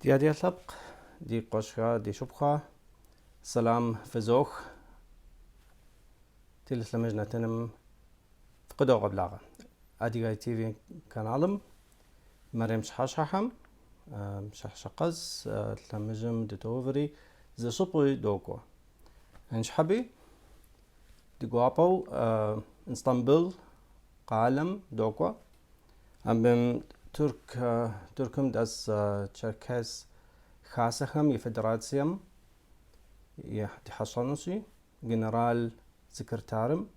Ди адыгэ лъэпкъ, ди къуэшхэ, ди шыпхъухэ, сэлам фызох. Телелъэмыж нэтыным фыкъыдогъэблагъэ. Адыгэ ТВ каналым мэрем пщыхьэщхьэхэм пщыхьэщхьэ къэс лъэмыжым дытоувэри зы щӏыпӏи докӏуэ. Ныщхьэби ди гуапэу Истамбыл къалэм докӏуэ. Абым Тыркум дэс Черкес хасэхэм и федерацием дихьэщӏэнущи, генерал секретарым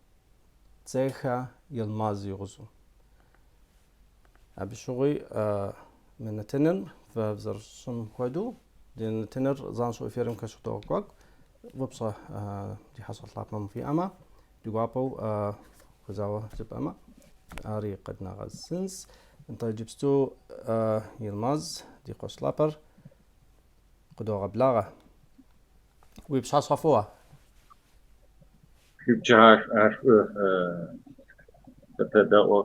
Цейхэ Йылмаз и гъусэу. Абы щыгъуи мы нэтыныр зэрыфщӏым хуэдэу, ди нэтыныр занщӏэу эфирым къыщыдогъэкӏуэкӏ. Упщӏэ ди хьэщӏэ лъапӏэм фиӏэмэ, ди гуапэу хузауэ жыпӏэмэ, ари къэднэгъэсынс. Нтӏэ иджыпсту Йылмаз, ди къуэш лъапӏэр, къыдогъэблагъэ. Уи пщыхьэщхьэ фӏыуэ. Фи пщыхьэщхьэ фӏы къытэдэӏуэ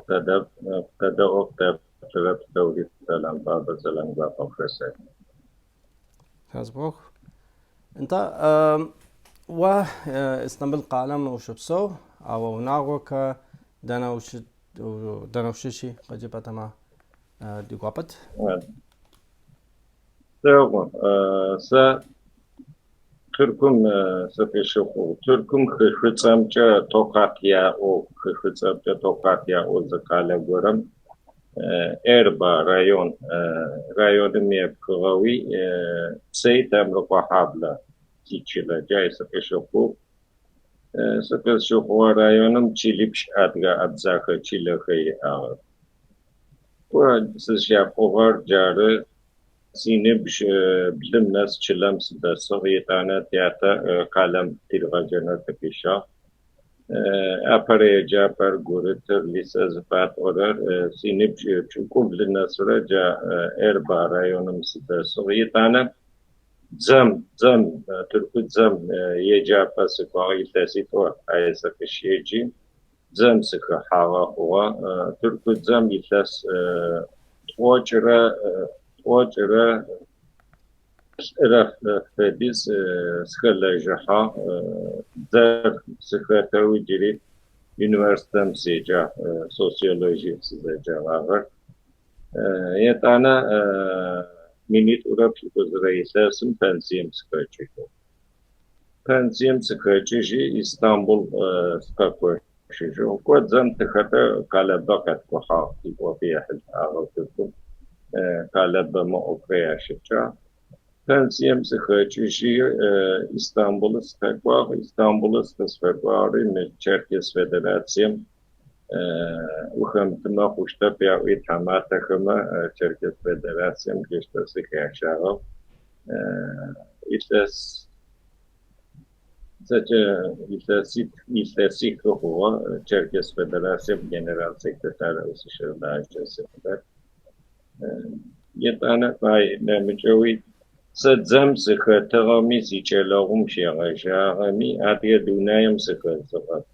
къытэплърэ пстэури сэлам фабэ, сэлам гуапэ фхэсэх. Хэзбох. Нтӏэ, уэ Истамбыл къалэм ущыпсэу, ауэ унагъуэкэ дэнэ дэнэ ущыщи къыджепӏэтэмэ ди гуапэт. Дэгъу. Сэ Тыркум сыкъыщыхъугъ. Тыркум хы Шӏуцӏэмкӏэ Токат яӏоу, хы Шӏуцӏэмкӏэ Токат яӏоу зы къалэ горэм Эрба район, районым епхыгъэуи Цэй Темрыкъохьаблэ сичылэ джай сыкъыщыхъугъ. Сыкъызщыхъугъэ районым чылипшӏ адыгэ абдзахэ чылэхэр иӏагъэх. Кӏо, сызщапӏугъэр джары Синыбжь блым нэс чылэм сыдэсыгъ, етӏанэ тятэ къалэм тыригъэджэнэу тыкъищагъ. Апэрэ еджапӏэр, гурытыр, лисэ зыфатӏорэр синыбжь пшӏыкӏублы нэсырэ джа Эрба районым сыдэсыгъ. Етӏанэ дзэм, дзэм, тырку дзэм еджапӏэ сыкӏуагъ, илъэситӏо ай сыкъыщеджи, дзэм сыхэхьагъэ хъугъэ. Тырку дзэм илъэс тӏокӏырэ тӏокӏырэ плӏырэ фэдиз сыхэлэжьыхьагъ. Дзэр сыхэтэуи джыри университетым седжагъ, социологие сызэджэгъагъэр. Етӏанэ минитӏурэ пшӏыкӏузырэ илъэсым пенсием сыхэкӏыжьыгъ. Пенсием сыхэкӏыжьи Истамбул сыкъэкощыжьыгъ. Кӏо дзэм тыхэтэу къэлэ бэ къэткӏухьагъ, тиӏофи ехьылӏагъэу Тыркум къэлэ бэмэ ӏофхэр ящытшӏагъ. Пенсием сыхэкӏыжьи Истамбулы сыкъэкӏуагъ. Истамбулы сыкъызфэкӏуагъэри мы Черкес Федерацием ухэмытымэ хъущтэп яӏуи тхьаматэхэмэ Черкес Федерацием джыщтэ сыхащагъэу илъэс зэкӏэ илъэсихы хъугъэ Черкес Федерацием генерал секретарэу сыщылажьэ сыхъурэр. Етӏанэ ай нэмыкӏэуи сэ дзэм сыхэтыгъэми, сикӏэлэгъум щегъэжьагъэми, адыгэ дунаим сыхэзыгъэп.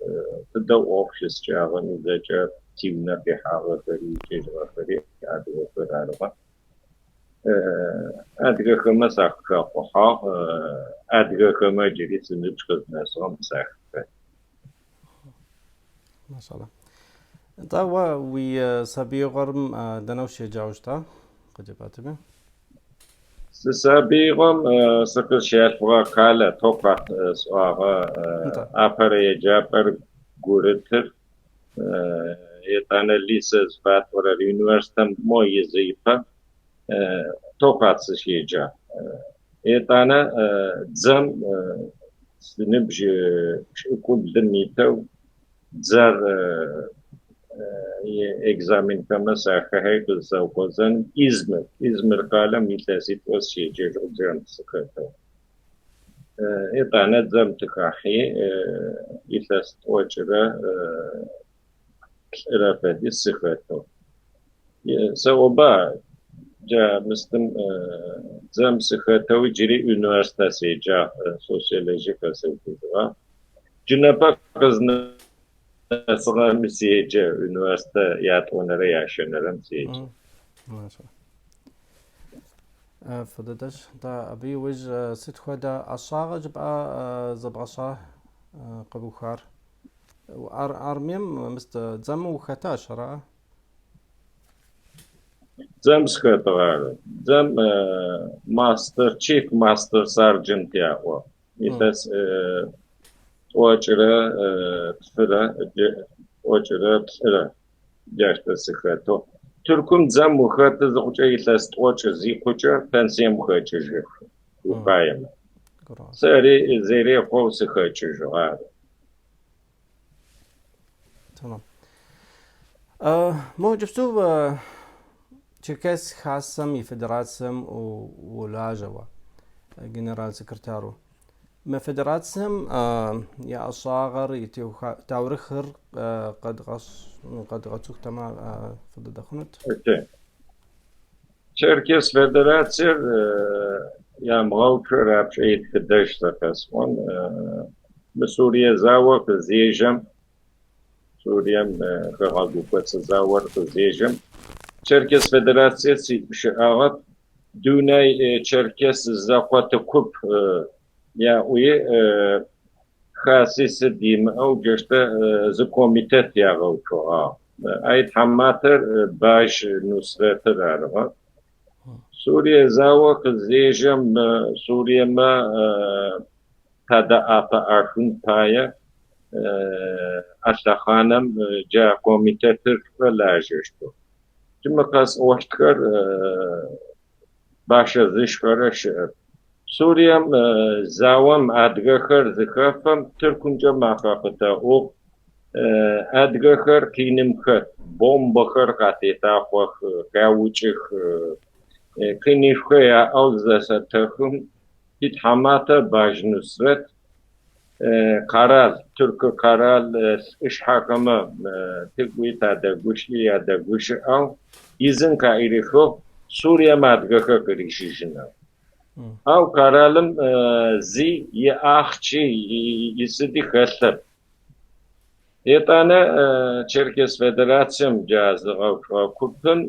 Тыдэ ӏоф щысшӏагъэми зэкӏэ тиунэ къихьагъэхэри икӏыжьыгъэхэри адыгэхэр арыгъэ. Адыгэхэмэ сакъыхэхъухьагъ, адыгэхэмэ джыри сыныбжь къызнэсыгъэм сахэт. Машалла. Нтӏэ, уэ уи сабиигъуэрым дэнэ ущеджауэ щыта, къыджепӏатэмэ? Сисабыигъом сыкъызщалъфыгъэ къалэ Токат сӏуагъэ, апэрэ еджапӏэр гурытыр, етӏанэ лисэ зыфатӏорэр университетым мо изы ипэ Токат сыщеджагъ. Етӏанэ дзэм сыныбжь пшӏыкӏублым итэу дзэр экзаменхэмэ сахэхьи къызысэукъозэн Измир, Измир къалэм илъэситӏо сыщеджэжьыгъ дзэм сыхэтэу. Етӏанэ дзэм тыхахьи илъэс тӏокӏырэ плӏырэ фэдиз сыхэтыгъ. Сэӏоба, джа мыстым дзэм сыхэтэу джыри университет седжагъ, социологие къэсыухыжьыгъагъ. Джы непэ къызнэсыгъэми седжэ, университет ятӏонэрэ ящэнэрэм седжэ. Фӏы дыдэщ. Нтӏэ, абы иужь сыт хуэдэ ӏэщӏагъэ жыпӏа зэбгъэщӏа къэбухар? Армием мис дзэм ухэтащ, ара? Дзэм сыхэтыгъ ары. Дзэм мастер, chief master sergeant яӏо. Илъэс 92, 93 джащ сыхэтыгъ. Тыркум дзэм ухэты зыхъукӏэ илъэс 90 зикъукӏэ пенсием ухэкӏыжьы уфаемэ. Сэри зэрехъоу сыхэкӏыжьыгъ ары. Tamam. Мо иджыпсту Черкес Хасэм и Федерацием улажьэуэ, генерал-секретару. Мы федерацием я ӏэщӏагъэр, и таурыхъыр къэдгъэцӏыхутэмэ фӏы дыдэ хъунут. Черкес Федерациер ямыгъэуцу рапшӏэ итхыдэжь сэ къэсӏон. Мы Сурие заор къызежьэм, Сурием хэгъэгу кӏоцӏ заор къызежьэм, Черкес Федерацие щыӏагъэп. Дунай Черкес зэкъот куп яӏуи хаси сыд имыӏэу джащтэ зы комитет ягъэуцугъагъ. Ай тхьаматэр Бажь Нусретыр арыгъэ. Сурие зао къызежьэм Суриемэ тадэӏэпыӏэхын пае а лъэхъанэм джа комитетыр лажьэщтыгъ. Джы мы къэсӏощтхэр бащэ зышхэрэ щыӏэп. Сурием заом адыгэхэр зыхэфэм Тыркумкӏэ макъэ къытэӏугъ. Адыгэхэр къиным хэт, бомбэхэр къатетакъох, къяукӏых. Къинышхо яӏэу зызэсэтэхым титхьаматэ Бажь Нусрет къэрал, Тырку къэрал лӏышъхьэхэмэ тыгуи тадэгущыӏи ядэгущыӏэу изын къаӏырихыгъ Сурием адыгэхэр къырищыжьынэу. Ау къэралым зи иахъчи исыди хэлъэп. Етӏанэ Черкес Федерацием джа зыгъэуцугъэ купым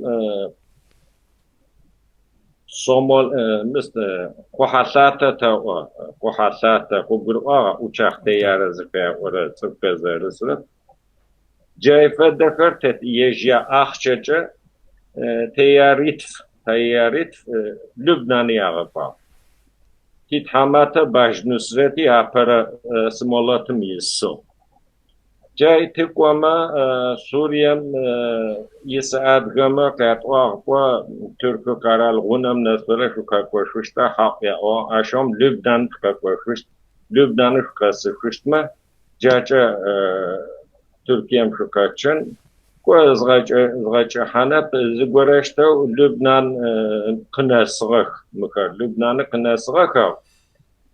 Сомол къухьэлъатэ тэӏо, къухьэлъатэ, къыгурыӏуагъ uçak teyyare зыфаӏорэ цӏыфхэр зэрысрэ. Джай фэдэхэр ежь яахъчэкӏэ теяритф Лубнан ягъэкӏуагъ. Титхьаматэ Бажь Нусрети апэрэ самолетым исыгъ. Джай тыкӏомэ Сурием ис адыгэмэ къятӏуагъ кӏо Тырку къэрал гъунэм нэсырэ шъукъэкӏошъущта хьакъ яӏуагъ. Ащыгъум Лубнан шъукъэкӏошъущт, Лубнан шъукъэсышъущтмэ джакӏэ Туркием шъукъэчъын. Кӏо згъэкӏыхьанэп зыгорэщтэу Лубнан къынэсыгъэх мыхэр. Лубнаны къынэсыгъэх ау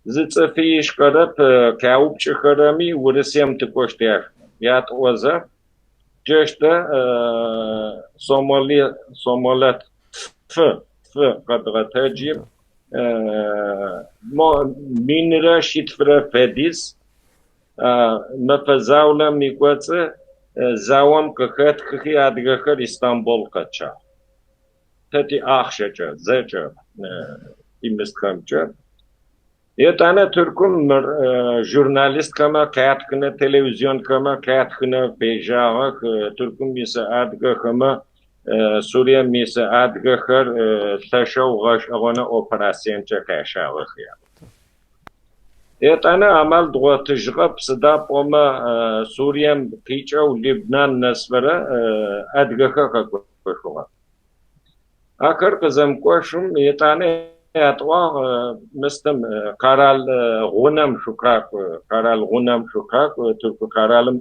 зы цӏыфи ишхэрэп къяупчӏыхэрэми Урысыем тыкӏощт ятӏозэ джащтэ самолет тфы къэдгъэтэджи 1100 фэдиз мэфэ заулэм икӏоцӏы заом къыхэтхыхи адыгэхэр Истамбул къэчъагъ. Тэ тиахъщэкӏэ, зэкӏэ тимыстхэмкӏэ. Етӏанэ Тыркум журналистхэмэ къятхынэ, телевизионхэмэ къятхынэ фежьагъэх. Тыркум ис адыгэхэмэ, Сурием ис адыгэхэр лъэшэу гъэшӏэгъонэ операциенкӏэ къящагъэх. Етӏанэ амал дгъотыжьыгъэп, сыда пӏомэ Сурием къикӏэу Лубнан нэсфэрэ адыгэхэр къэкӏошъугъэп. Ахэр къызэмыкӏошъум етӏанэ ятӏуагъ мыстым къэрал гъунэм шъукъакӏу, къэрал гъунэм шъукъакӏу, Тырку къэралым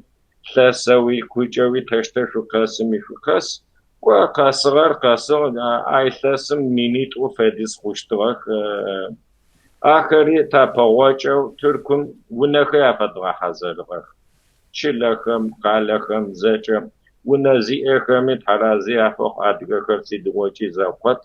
лъэсэуи, кукӏэуи тэщтэ шъукъэсыми шъукъэс. Кӏо къэсыгъэр къэсыгъ, а илъэсым 1200 фэдиз хъущтыгъэх. Ахэри тапэгъокӏэу Тыркум унэхэр афэдгъэхьазырыгъэх. Чылэхэм, къалэхэм зэкӏэ унэ зиӏэхэми тхьарази афэхъу адыгэхэр сыдигъокӏи зэкъот.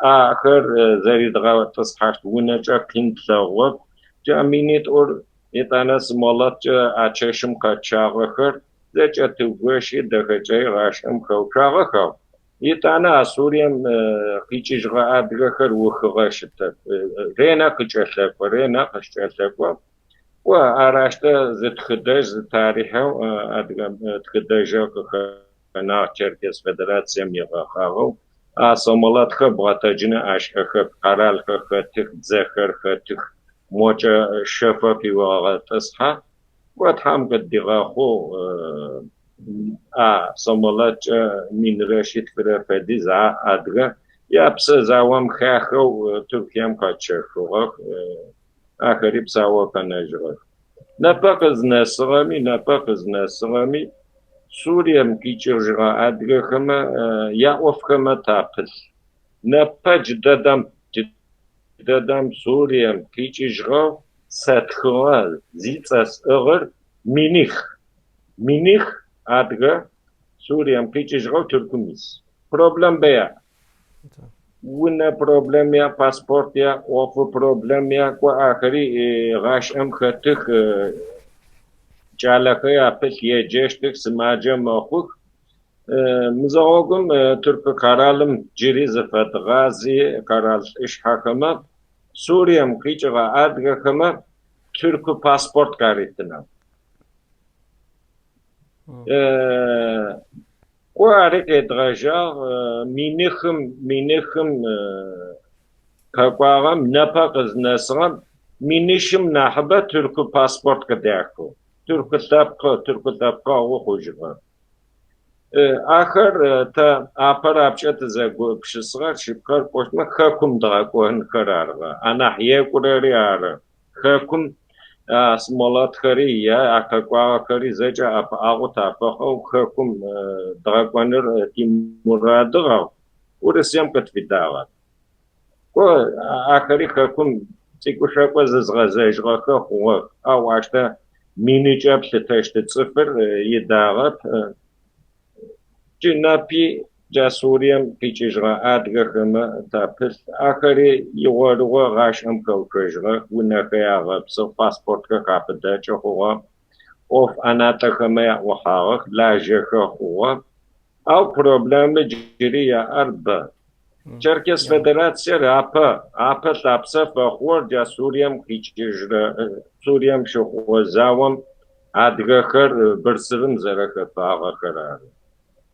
Ахэр зэридгъэтӏысхьащт унэкӏэ къин тлъэгъугъэп. Джа 1200 етӏанэ самолеткӏэ а чэщым къэчъагъэхэр зэкӏэ тыгощи дэхэкӏэй гъашӏэм хэуцуагъэх ау. Етӏанэ а Сурием къикӏыжьыгъэ адыгэхэр ухыгъэ щытэп. Ренэ къыкӏэлъэкӏо, ренэ къыщкӏэлъэкӏо. Кӏо, аращтэ зы тхыдэжь, зы тарихъэу адыгэ тхыдэжьэу къыхэнагъ Черкес Федерацием игъэхъагъэу. А самолетхэр бгъэтэджыны ашӏэхэп, къэралхэр хэтых, дзэхэр хэтых, мокӏэ шэфэ къиогъэтӏысхьэ. Кӏо, Тхьэм къыддигъэхъугъ а самолеткӏэ минрэ шъитфырэ фэдиз а адыгэ япсэ заом хахэу Тыркуем къэчъэхыгъэх, ахэри псаоу къэнэжьыгъэх. Непэ къызнэсыгъэми, непэ къызнэсыгъэми Сурием къикӏыжьыгъэ адыгэхэмэ яӏофхэмэ тапылъ. Непэ джыдэдэм, джыдэдэм Сурием къикӏыжьыгъэу сэтхыгъэ зицӏэ сӏыгъыр миних. Миних адыгэ Сурием къикӏыжьыгъэу Тыркум ис. Проблем бэ яӏ. Унэ проблем яӏ, паспорт яӏ, ӏофы проблем яӏ, кӏо ахэри гъашӏэм хэтых, кӏалэхэр апылъ, еджэщтых, сымаджэ мэхъух. Мызэгъогум Тырку къэралым джыри зыфэдгъази къэрал лӏышъхьэхэмэ Сурием къикӏыгъэ адыгэхэмэ тырку паспорт къаритынэу. Кӏо ари къедгъэжьагъ, минихым, минихым къэкӏуагъэм непэ къызнэсыгъэм минищым нахьыбэ тырку паспорт къыдахыгъ. Тырку лъэпкъы, тырку лъэпкъэгъу хъужьыгъэ. Ахэр тэ апэрапшӏэ тызэгупшысыгъэр шъыпкъэр пӏощтмэ хэкум дгъэкӏонхэр арыгъэ. Анахь екӏурэри ары. Хэкум самолетхэри е а къэкӏуагъэхэри зэкӏэ ӏэпыӏэгъу тафэхъоу хэкум дгъэкӏоныр тимурадыгъ, ау Урысыем къытфидагъэп. Кӏо, ахэри хэкум цӏыкӏушъокӏо зызгъэзэжьыгъэхэ хъугъэх, ау ащтэ миныкӏэ плъытэщт цӏыфыр идагъэп. Джы непи джа Сурием къикӏыжьыгъэ адыгэхэмэ тапылъ. Ахэри игъорыгъо гъашӏэм хэуцожьыгъэх, унэхэр ягъэпсыгъ, паспортхэр къафыдэкӏы хъугъэ, ӏоф ӏэнатӏэхэмэ яӏухьагъэх, лажьэхэ хъугъэ. Ау проблемэ джыри яӏэр бэ. Черкес Федерациер апэ, апэ лъапсэ фэхъугъэр джа Сурием къикӏыжьырэ, Сурием щыхъугъэ заом адыгэхэр бырсырым зэрэхэфагъэхэр ары.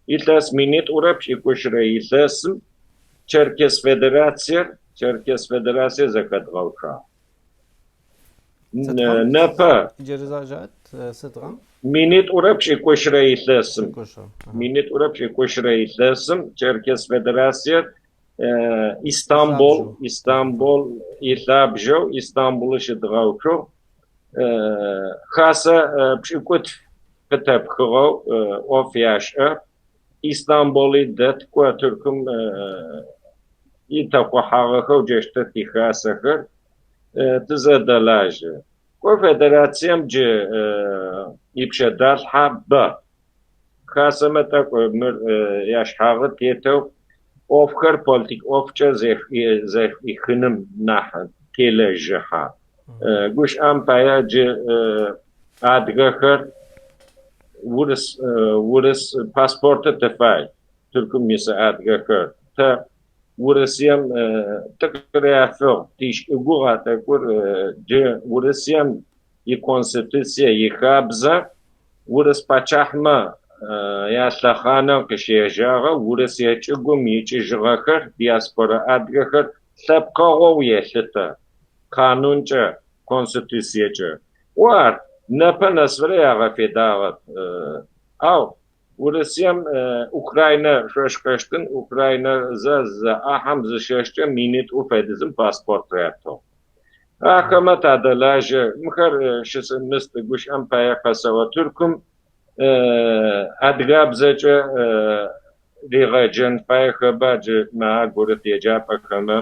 Илъэс минитӏурэ пшӏыкӏущырэ илъэсым Черкес Федерациер, Черкес Федерациер зэхэдгъэуцуагъ. Непэ. Иджыри зэ жыӏэт, сыт гъэм? Минитӏурэ пшӏыкӏущырэ илъэсым. Минитӏурэ пшӏыкӏущырэ илъэсым Черкес Федерациер Истамбул, Истамбул илъабжьэу Истамбулы щыдгъэуцугъ. Хасэ пшӏыкӏутф къытэпхыгъэу ӏоф яшӏэ. Истамбули дэт, кӏо Тыркум итэкъухьагъэхэу джащтэ тихасэхэр тызэдэлажьэ. Кӏо Федерацием джы ипшъэдалъхьэ бэ. Хасэмэ тӏэкӏу мыр яшъхьагъы тетэу ӏофхэр политик ӏофкӏэ зэшӏуихыным нахь телэжьыхьэ. Гущыӏэм пае джы адыгэхэр урыс урыс паспорты тыфай, Тыркум ис адыгэхэр. Тэ Урысыем тыкъыряфыгъ, тишӏыгугъ а тӏэкӏур джы Урысыем иконституцие ихабзэ урыс пачъахьмэ ялъэхъанэ къыщежьагъэ Урысые чӏыгум икӏыжьыгъэхэр, диаспорэ адыгэхэр лъэпкъэгъоу елъытэ, канункӏэ, конституциекӏэ. О ар непэ нэсфэрэ ягъэфедагъэп. Ау Урысыем Украинэ шъошхэщтын, Украинэ зэ зы ӏахьэм зыщэщкӏэ минитӏу фэдизым паспорт рятыгъ. Ахэмэ тадэлажьэ. Мыхэр щысымыст гущыӏэм пае къэсэӏо. Тыркум адыгабзэкӏэ ригъэджэн фаехэба джы мы гурыт еджапӏэхэмэ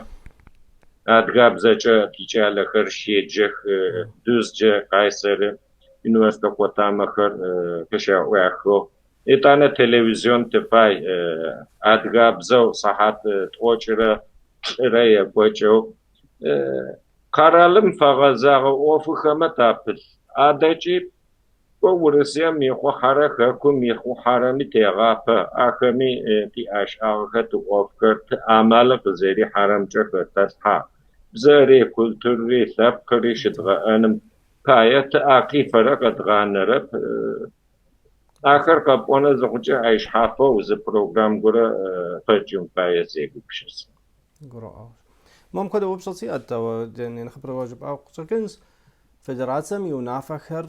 адыгабзэкӏэ тикӏалэхэр щеджэх, Дюздже, Кайсэри университет къотамэхэр къыщаӏуахыгъ. Етӏанэ телевизион тыфай адыгабзэу сыхьат тӏокӏырэ плӏырэ екӏокӏэу. Къэралым фэгъэзагъэ ӏофыхэмэ тапылъ. Адэкӏи Кӏо Урысыем ихъухьэрэ хэкум ихъухьэрэми тегъапэ, ахэми тиӏэшӏагъэхэр, тиӏофхэр, тиамалы къызэрихьэрэмкӏэ хэтэлъхьэ. Бзэри, культурри, лъэпкъри щыдгъэӏэным пае тыӏэ къифэрэ къэдгъанэрэп. Ахэр къэпӏонэ зыхъукӏэ ай шъхьафэу зы программ горэ хэкӏын фае сегупшысэ. Гурыӏуэгъуэщ. Мом хуэдэ упщӏэ сиӏэт, ауэ нэхъыбэрэ уэ жыпӏауэ къыщӏэкӏынщ. Федерацэм и унафэхэр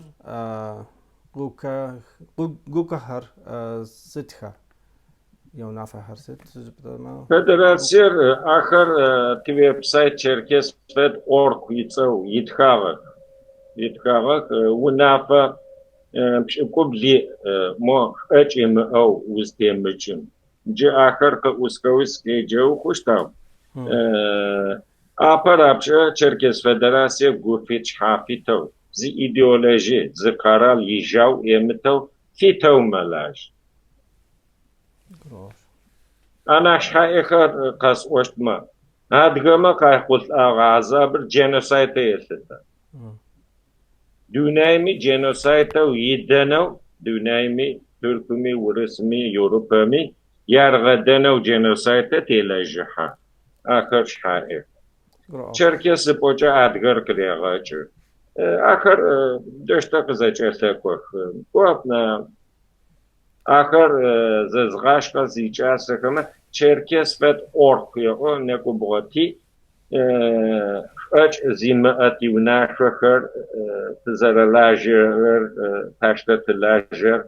гукэхэр сытхэ? Я унафэхэр сыт жыпӏэмэ? Федерациер ахэр тивеб-сайт Черкесфед орг и цӏэу итхагъэх. Итхагъэх унафэ 70 мо шӏокӏ имыӏэу узтемыкӏын. Джы ахэр къыӏусхэуи сыкъеджэу хъущт ау. Апэ рапшӏэ Черкес Федерацие гуфит шъхьафитэу, зы идеологие, зы къэрал ижьау емытэу фитэу мэлажьэ. Анахь шъхьаӏэхэр къэсӏощтмэ, адыгэмэ къайхъулӏагъэ азабыр дженосайдэ елъытэ. Дунаими дженосайдэу идэнэу, дунаими, Тыркуми, Урысми, Европэми яргъэдэнэу дженосайдэ телэжьыхьэ. Ахэр шъхьаӏэх. Черкес зыпӏокӏэ адыгэр къырегъэкӏы. Ахэр дэщтэ къызэкӏэлъэкӏох. Кӏо, ахэр зэзгъашӏэ зикӏасэхэмэ Черкесфед орг еӏо нэкӏубгъоти, шӏокӏ зимыӏэ тиунашъохэр тызэрэлажьэрэр, таштэ тылажьэр,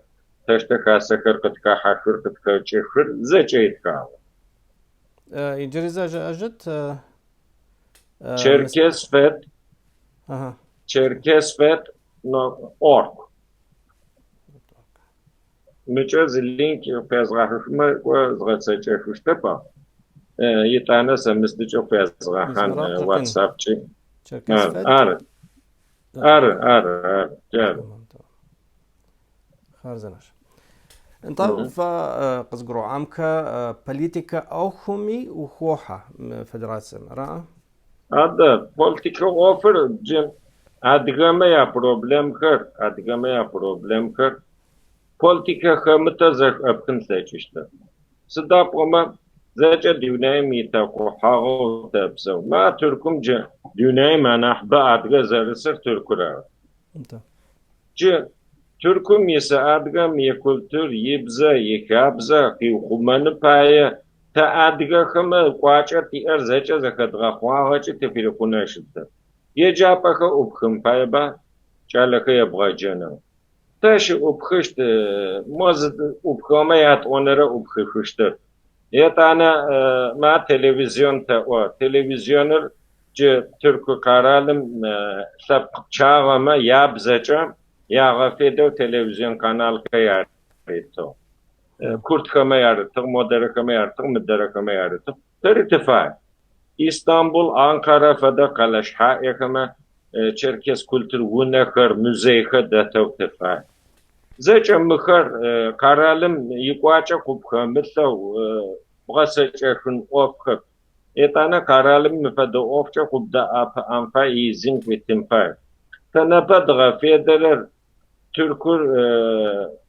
тэштэ хасэхэр къытхахьэхыр, къытхэкӏыхыр зэкӏэ итхагъэх. Иджыри зэ жыӏэжыт. Черкесфед Черкесфед орг. Мыкӏэ зы линк къязгъахьышъумэ кӏо згъэцэкӏэшъущтэп, ау итӏанэ сэ мыстыкӏэ къязгъэхьан WhatsApp-кӏи. Ары. Ары, ары, ары. Джары. Хъарзынэщ. Нтӏэ, фэ къызгурыӏуамкэ политикэ ӏуэхуми ухохьэ мы федерацием, ара? Адэ, политикэ ӏофыр джы адыгэмэ япроблемхэр, адыгэмэ япроблемхэр политикэ хэмытэ зэшӏопхын плъэкӏыщтэп. Сыда пӏомэ зэкӏэ дунаим итэкъухьагъэу тэпсэу. Ма Тыркум джы дунаим анахь бэ адыгэ зэрысыр Тыркур ары. Джы Тыркум ис адыгэм икультур, ибзэ, ихабзэ къиухъумэны пае тэ адыгэхэмэ кӏуачӏэ тиӏэр зэкӏэ зэхэдгъэхъуагъэкӏи тыфирикъунэу щытэп. Еджапӏэхэр ӏупхын паеба кӏалэхэр ебгъэджэнэу. Тэ щыӏупхыщт, мо зы ӏупхыгъэмэ ятӏонэрэ ӏупхышъущтэп. Етӏанэ ма телевизион тэӏо. Телевизионыр джы Тырку къэралым лъэпкъ пчъагъэмэ ябзэкӏэ ягъэфедэу телевизион каналхэр яритыгъ. Курдхэмэ ярытыгъ, модэрэхэмэ ярытыгъ, мыдэрэхэмэ ярытыгъ. Тэри тыфай. Истанбул, Анкара фэдэ къэлэ шъхьаӏэхэмэ черкес культур унэхэр, музейхэр дэтэу тыфай. Зэкӏэ мыхэр къэралым икӏуачӏэ къыпхэмылъэу бгъэцэкӏэшъун ӏофхэп. Етӏанэ къэралым мы фэдэ ӏофкӏэ къыбдэӏэпыӏэн фай, изин къуитын фай. Тэ непэ дгъэфедэрэр Тыркур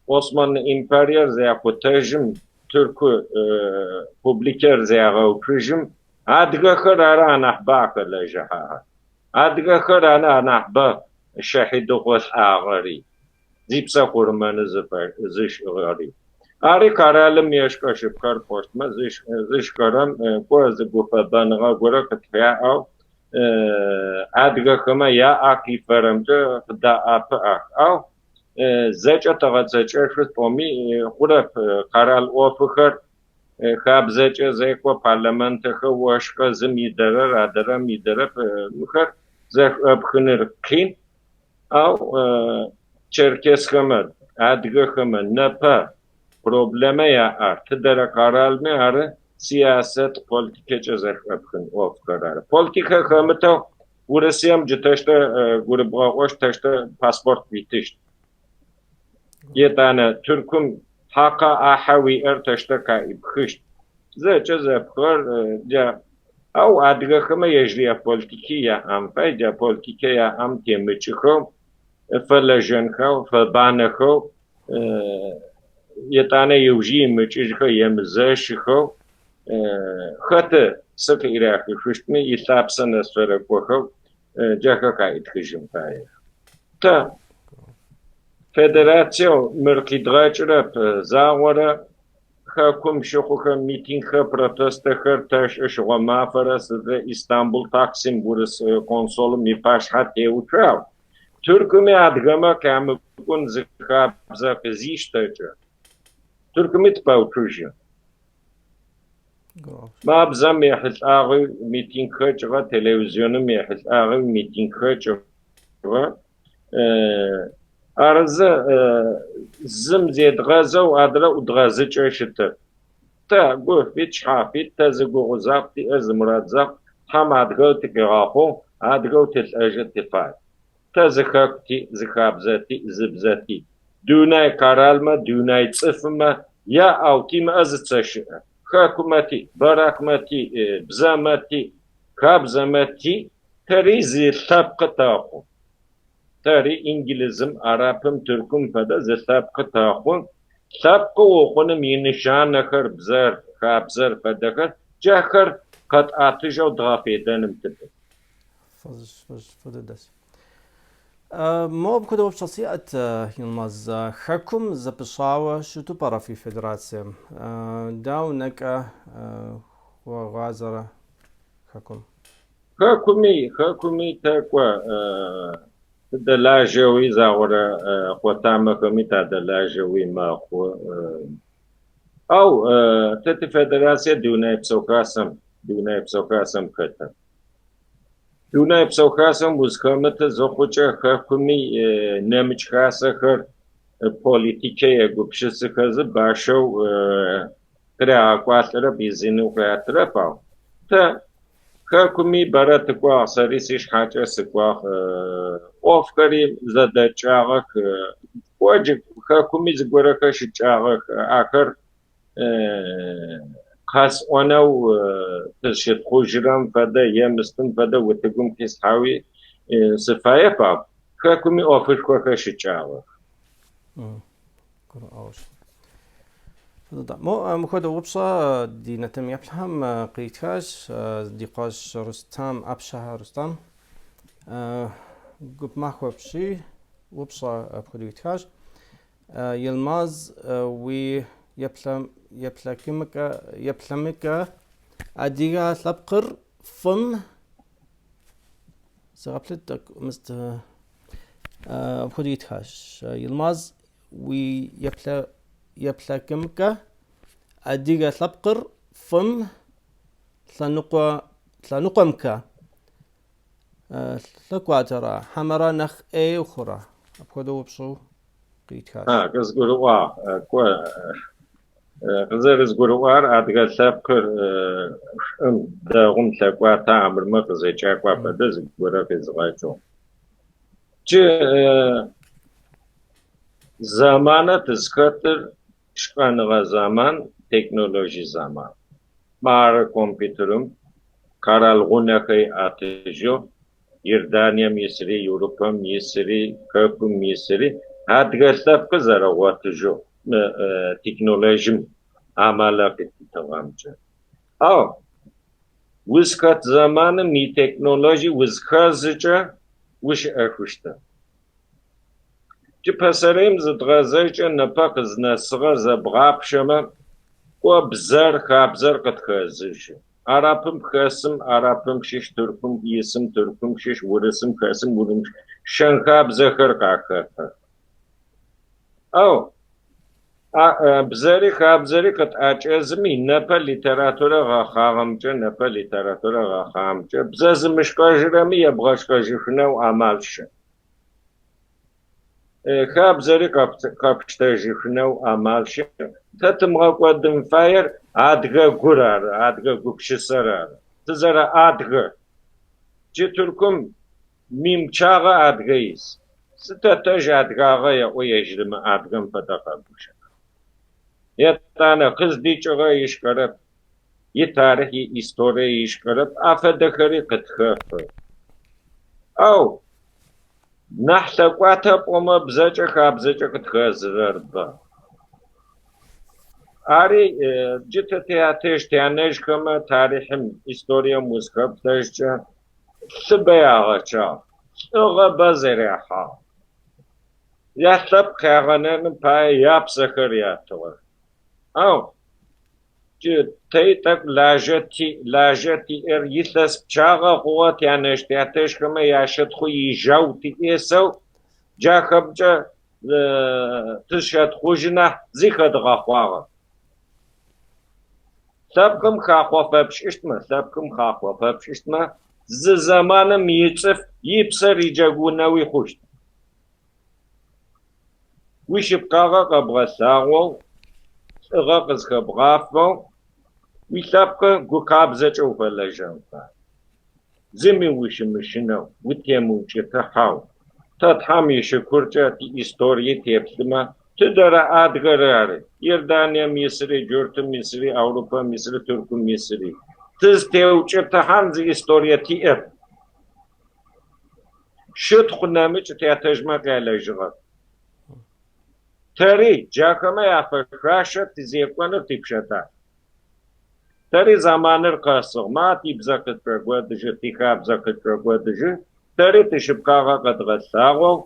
Осман империер зякъутэжьым, Тырку публикэр зягъэуцужьым, адыгэхэр ары анахь бэ ахэлэжьыхьагъэр. Адыгэхэр ары анахь бэ щэхьидыгъо лӏагъэри, зипсэ къурмэны зышӏыгъэри. Ари къэралым ешӏэ шъыпкъэр пӏощтмэ, зышхэрэм кӏо зы гуфэбэныгъэ горэ къытфяӏэу адыгэхэмэ яӏэ къифэрэмкӏэ къыдаӏэпыӏэх. Ау зэкӏэ тэгъэцэкӏэшъу тӏоми хъурэп къэрал ӏофыхэр хабзэкӏэ зекӏо парламентэхэр ошӏэ зым идэрэр адырэм идэрэп мыхэр зэшӏопхыныр къин. Ау черкесхэмэ, адыгэхэмэ непэ проблемэ яӏэр тыдэрэ къэралми ары сыясэт политикэкӏэ зэшӏопхын ӏофхэр ары. Политикэ хэмытэу Урысыем джы тэштэ гурыбгъэӏощт, тэштэ паспорт уитыщт. Етӏанэ Тыркум хьакъэ ӏахьэ уиӏэр тэштэ къаӏипхыщт. Зэкӏэ зэпхыгъэр джа ау адыгэхэмэ ежьри яполитики яӏэн фай, джа политикэ яӏэм темыкӏыхэу. Фэлэжьэнхэу, фэбанэхэу, етӏанэ ыужи имыкӏыжьхэу, емызэщыхэу, хэты сы къырахышъущтми илъапсэ нэс фэрэкӏохэу джахэр къаӏитхыжьын фаех. Тэ федерациеу мыр къидгъэкӏырэп, загъорэ хэкум щыхъухэм митингхэр, протестэхэр тэшӏы шыгъо мафэрэ сыдрэ Истанбул Таксим урыс консолым ипашъхьэ теуцуагъ. Тыркуми адыгэмэ къямыкӏун зы хабзэ къызиштэкӏэ, Тыркуми тыпэуцужьы. Ма бзэм ехьылӏагъи митингхэр кӏыгъэ, телевизионым ехьылӏагъи митингхэр кӏыгъэ. Арызы зым зедгъэзэу адрэ ӏудгъэзыкӏэ щытэп. Тэ гу фит, шъхьафит, тэ зы гугъу закъу тиӏэр, зы мурад закъу, Тхьэм адыгэу тыкъигъэхъугъ, адыгэу тылӏэжьы тыфай. Тэ зы хэку тиӏ, зы хабзэ тиӏ, зы бзэ тиӏ. Дунай къэралмэ, дунай цӏыфмэ яӏэу тимыӏэ зы цэ щыӏэ. Хэкумэ тиӏ, бэракъмэ тиӏ, бзэмэ тиӏ, хабзэмэ тиӏ, тэри зы лъэпкъы тэхъу. Тэри Инглызым, Арапым, Тыркум фэдэ зы лъэпкъы тэхъу. Лъэпкъы ухъуным инышанэхэр, бзэр, хабзэр фэдэхэр, джахэр къэтӏатыжьэу дгъэфедэным тыпылъ. Фӏы дыдэщ. Мо апхуэдэ упщӏэ сиӏэт, Йылмаз, хэкум зэпыщӏауэ щыту пӏэрэ фи федерацием? Дауэ нэкӏэ хуэгъазэрэ хэкум? Хэкуми, хэкуми тэкӏо, тыдэлажьэуи загъорэ къотамэхэми тадэлажьэуи мэхъу. Ау тэ тифедерацие Дунэе Псэу Хасэм, Дунэе Псэу Хасэм хэтэп. Дунэе Псэу Хасэм узхэмыты зыхъукӏэ хэкуми нэмыкӏ хасэхэр политикэ егупшысыхэзы бащэу къырагъэкӏуалӏэрэп, изыни къыратырэп, ау тэ хэкуми бэрэ тыкӏуагъ, сэри сишъхьакӏэ сыкӏуагъ, ӏофхэри зэдэкӏагъэх, кӏо джы хэкуми зыгорэхэр щыкӏагъэх, ахэр къэсӏонэу тызщытхъужьырэм фэдэ е мыстым фэдэ утыгум къисхьауи сыфаеп, ау хэкуми ӏофышхохэр щыкӏагъэх. Гурыӏуэгъуэщ. Мо мыхуэдэ упщӏэ ди нэтым еплъхэм къритхащ ди къуэш Рустам, Ӏэпщэхэ Рустам. Гуп махуэ апщий упщӏэ апхуэдэу итхащ. Йылмаз, уи еплъыкӏэмкӏэ адыгэ лъэпкъыр фӏым сыгъэплъыт тӏэкӏу мыст апхуэдэу итхащ. Йылмаз, уи еплъыкӏэмкӏэ адыгэ лъэпкъыр фӏым лъэныкъуэмкӏэ лъэкӏуатэрэ хьэмэрэ нэхъ ӏей хъурэ? Апхуэдэу упщӏэу къитхащ. Къызгурыӏуагъ. Кӏо, къызэрызгурыӏуар адыгэ лъэпкъыр шӏум, дэгъум лъэкӏуатэ амырмэ къызэкӏакӏуа фэдэ зыгорэ къизгъэкӏэу. Джы зэманэ тызхэтыр шӏэныгъэ зэман, технологие зэман. Мары компьютерым къэрал гъунэхэр иӏэтыжьыгъ, Иорданием исри, Европэм исри, хэкум исри адыгэ лъэпкъыр зэрэгъотыжьыгъ мы технологием амалэ къытитыгъэмкӏэ. Ау узхэт зэманым итехнологие узхэзыкӏэ ущыӏэхыщтэп. Джы пэсэрейм зыдгъэзэжькӏэ непэ къызнэсыгъэр зэбгъапшэмэ, кӏо бзэр, хабзэр къытхэзыжьы. Арапым хэсым, арапым щыщ, Тыркум исым, Тыркум щыщ, урысым хэсым, урым шэн-хабзэхэр къахэфэх. Ау бзэри хабзэри къытӏэкӏэзыми, непэ литературэ гъэхъагъэмкӏэ, непэ литературэ гъэхъагъэмкӏэ бзэ зымышӏэжьырэми ебгъэшӏэжьышъунэу амал щыӏ. Хабзэри къэпштэжьышъунэу амал щыӏ. Тэ тымыгъэкӏодын фаер адыгэ гур ары, адыгэ гупшысэр ары. Тызэрэадыгэр. Джы Тыркум мин пчъагъэ адыгэ ис. Сытэтэжь адыгагъэ еӏо ежьырымы адыгэм фэдэ къэгущыӏэ. Етӏанэ къыздикӏыгъэ ишӏэрэп, итарихъ, иисторие ишӏэрэп, афэдэхэри къытхэфы. Ау Нахь лъэкӏуатэ пӏомэ бзэкӏэ хабзэкӏэ къытхэзырэр бэ. Ари джы тэ тятэжь тянэжьхэмэ тарихъым, историем узхэплъэжькӏэ лъыбэ ягъэчъагъ, лӏыгъэ бэ зэрахьагъ. Ялъэпкъ къагъэнэным пае япсэхэр ятыгъэх. Ау джы тэри тӏэкӏу лажьэ тиӏ, лажьэ тиӏэр илъэс пчъагъэ хъугъэ тянэжь тятэжьхэмэ ящытхъу ижьау тиӏесэу джахэмкӏэ тызщэтхъужьы нахь зи хэдгъэхъуагъэп. Лъэпкъым хахъо фэпшӏыщтмэ, лъэпкъым хахъо фэпшӏыщтмэ, зы зэманым ицӏыф ипсэ риджэгунэуи хъущт. Уишъыпкъагъэ къэбгъэлъагъоу, лӏыгъэ къызхэбгъафэу, уилъэпкъы гу къабзэкӏэ уфэлэжьэн фай. Зыми ущымыщынэу, утемыукӏытыхьэу. Тэ Тхьэм ишыкуркӏэ тиисторие теплъымэ, тыдэрэ адыгэр ары, Иорданием исыри, Джуртым исыри, Аурупэм исыри, Тыркум исыри. Тызтеукӏытыхьан зы историе тиӏэп. Щытхъу нэмыкӏ тятэжъмэ къялэжьыгъэп. Тэри джахэмэ яфэшъуашэ тызекӏоныр типшъэдалъ. Тэри зэманыр къэсыгъ, ма тибзэ къытшӏокӏодыжьы, тихабзэ къытшӏокӏодыжьы, тэри тишъыпкъагъэ къэдгъэлъагъоу,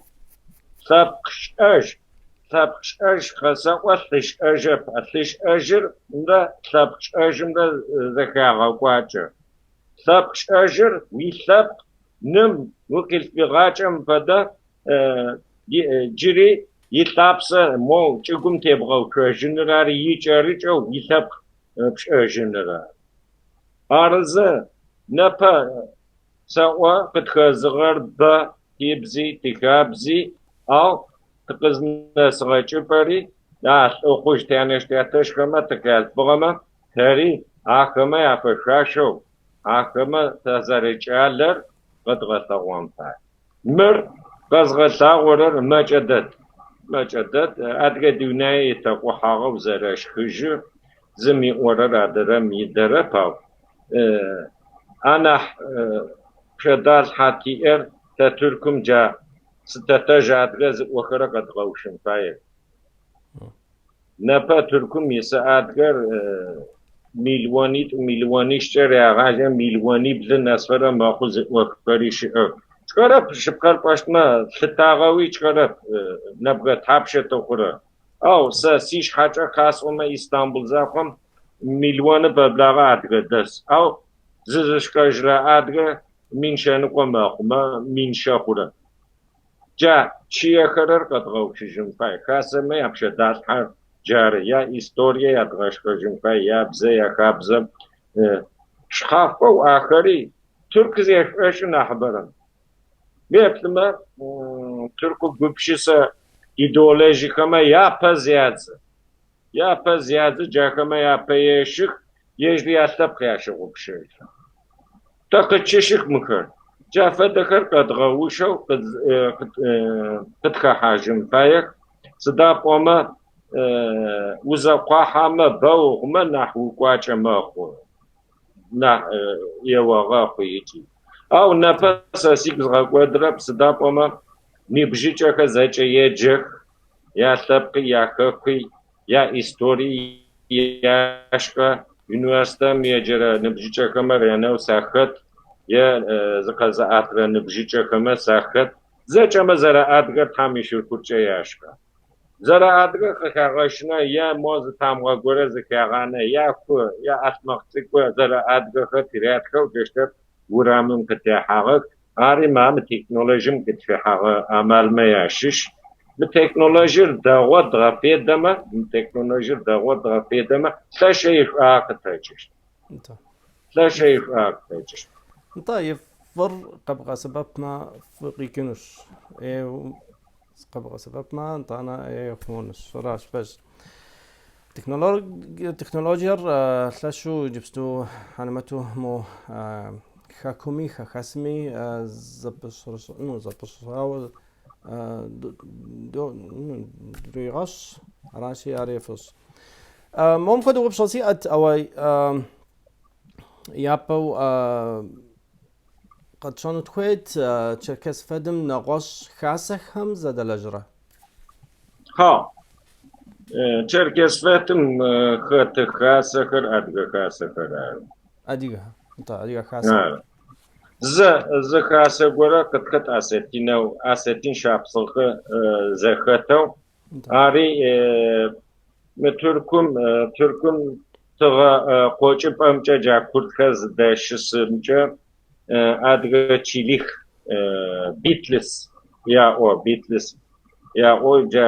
лъэпкъ шӏэжь, лъэпкъ шӏэжь къэсэӏо лъышӏэжьэп, лъышӏэжьырмрэ лъэпкъ шӏэжьымрэ зэхагъэкӏуакӏэ. Лъэпкъ шӏэжьыр уилъэпкъ ным укъилъфыгъакӏэм фэдэ джыри илъапсэ моу чӏыгум тебгъэуцожьыныр ары, икӏэрыкӏэу уилъэпкъ пшӏэжьыныр ары. Арызэ, непэ сэӏо къытхэзыгъэр бэ, тибзи, тихабзи, ау тыкъызнэсыгъэ чӏыпӏэри а лӏыхъужъ тянэжъ-тятэжъхэмэ тыкъялъфыгъэмэ, тэри ахэмэ яфэшъуашэу, ахэмэ тазэрэкӏалэр къэдгъэлъэгъон фай. Мыр къэзгъэлъагъорэр мэкӏэ дэд. Мэкӏэ дэд. Адыгэ дунае итэкъухьагъэу зэрэшхыжьы, зым иӏорэр адырэм идэрэп, ау анахь пшъэдалъхьэ тиӏэр тэ Тыркум джа сытэтэжъ адыгэ зыӏохэрэр къэдгъэущын фаех. Непэ Тыркум ис адыгэр миллионитӏу, миллионищкӏэ рягъажьэ, миллиониблы нэсфэрэ мэхъу зыӏохэри щыӏэх. Тшӏэрэп, шъыпкъэр пӏощтмэ, лъытагъэуи тшӏэрэп нэбгырэ тхьапшэ тыхъурэ. Ау сэ сишъхьэкӏэ къасӏомэ, Истамбул закъом миллионы пэблагъэ адыгэ дэс. Ау зызышӏэжьырэ адыгэ мин шъэныкъо мэхъумэ, мин шъэ хъурэ. Джа чъыехэрэр къэдгъэуцужьын фай. Хасэмэ япшъэдалъхьэр джары, яисторие ядгъэшӏэжьын фай, ябзэ, яхабзэ шъхьафэу ахэри тырку зешӏошӏы нахьыбэрэм. Уеплъымэ, тырку гупшысэ идеологиехэмэ япэ зядзы. Япэ зядзы, джахэмэ япэ ещых, ежьри ялъэпкъ ящыгъупшэжьы. Тэ къытщыщых мыхэр. Джа фэдэхэр къэдгъэущэу къытхэхьажьын фаех, сыда пӏомэ узэкъуахьэмэ, бэ ухъумэ нахь укӏуачӏэ мэхъу, нахь еогъэхъу ыкӏи. Ау непэ сэ сигу згъэкӏодырэп, сыда пӏомэ ныбжьыкӏэхэр зэкӏэ еджэх, ялъэпкъи, яхэкуи, яистории яшӏэ. Университетым еджэрэ ныбжьыкӏэхэмэ ренэу сахэт, е зыкъэзыӏэтырэ ныбжьыкӏэхэмэ сахэт. Зэкӏэмэ зэрэадыгэр Тхьэм ишыкуркӏэ яшӏэ. Зэрэадыгэр къыхагъэщынэ е мо зы тамыгъэ горэ зыхагъанэ, я ку, я ӏалъмэкъ цӏыкӏу зэрэадыгэхэр тырятхэу джащтэп урамым къытехьагъэх. Ари ма мы технологием къытфихьэгъэ амалмэ ящыщ. Мы технологиер дэгъоу дгъэфедэмэ, мы технологиер дэгъоу дгъэфедэмэ, лъэшэу ишӏуагъэ къытэкӏыщт. Лъэшэу ишӏуагъэ къытэкӏыщт. Нтӏэ, и фӏыр къэбгъэсэбэпмэ, фӏы къикӏынущ. Ӏей къэбгъэсэбэпмэ, нтӏанэ ӏей хъунущ. Аращ, пэжщ. Технологиер лъэщу иджыпсту хьэлэмэту мо хэкуми хэхэсми зэпыщӏауэ дрегъэщӏ, аращи ари фӏыщ. Мом хуэдэ упщӏэ сиӏэт, ауэ япэу Къэтщӏэну тхуейт, Черкес ФЭД-м нэгъуэщӏ хасэхэм зэдэлэжьэрэ? Хьа. Черкес ФЭД-м хэт хасэхэр адыгэ хасэхэр ары. Адыгэ, нтӏэ, адыгэ хасэ. Ары. Зы хасэ горэ къытхэт осетинэу, осетин шапсыгъхэр зэхэтэу, ари мы Тыркум, Тыркум тыгъэ къокӏыпӏэмкӏэ джа курдхэр зыдэщысымкӏэ адыгэ чылих Битлис яӏо, Битлис яӏо джа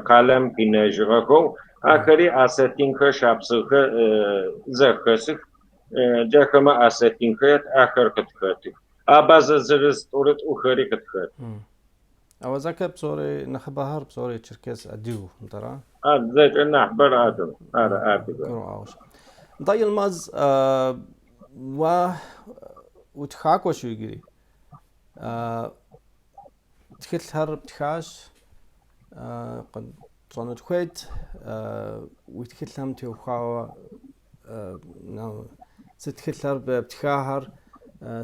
къалэм къинэжьыгъэхэу, ахэри осетинхэр, шапсыгъхэр зэхэсых, джахэмэ осетинхэр, ахэр къытхэтых. Абазэ зырыз тӏурытӏухэри къытхэт. Ауэ зэкӏэ псори, нэхъыбэхэр псори черкес адыгэу, нтӏэра? А зэкӏэ нэхъыбэр адыгэ, ары адыгэ. Гурыӏуэгъуэщ. Нтӏэ, Йылмаз, уэ утхакӏуэщ иджыри. Тхылъхэр птхащ, къэтщӏэну тхуейт, уи тхылъхэм теухуауэ сыт тхылъхэр птхахэр,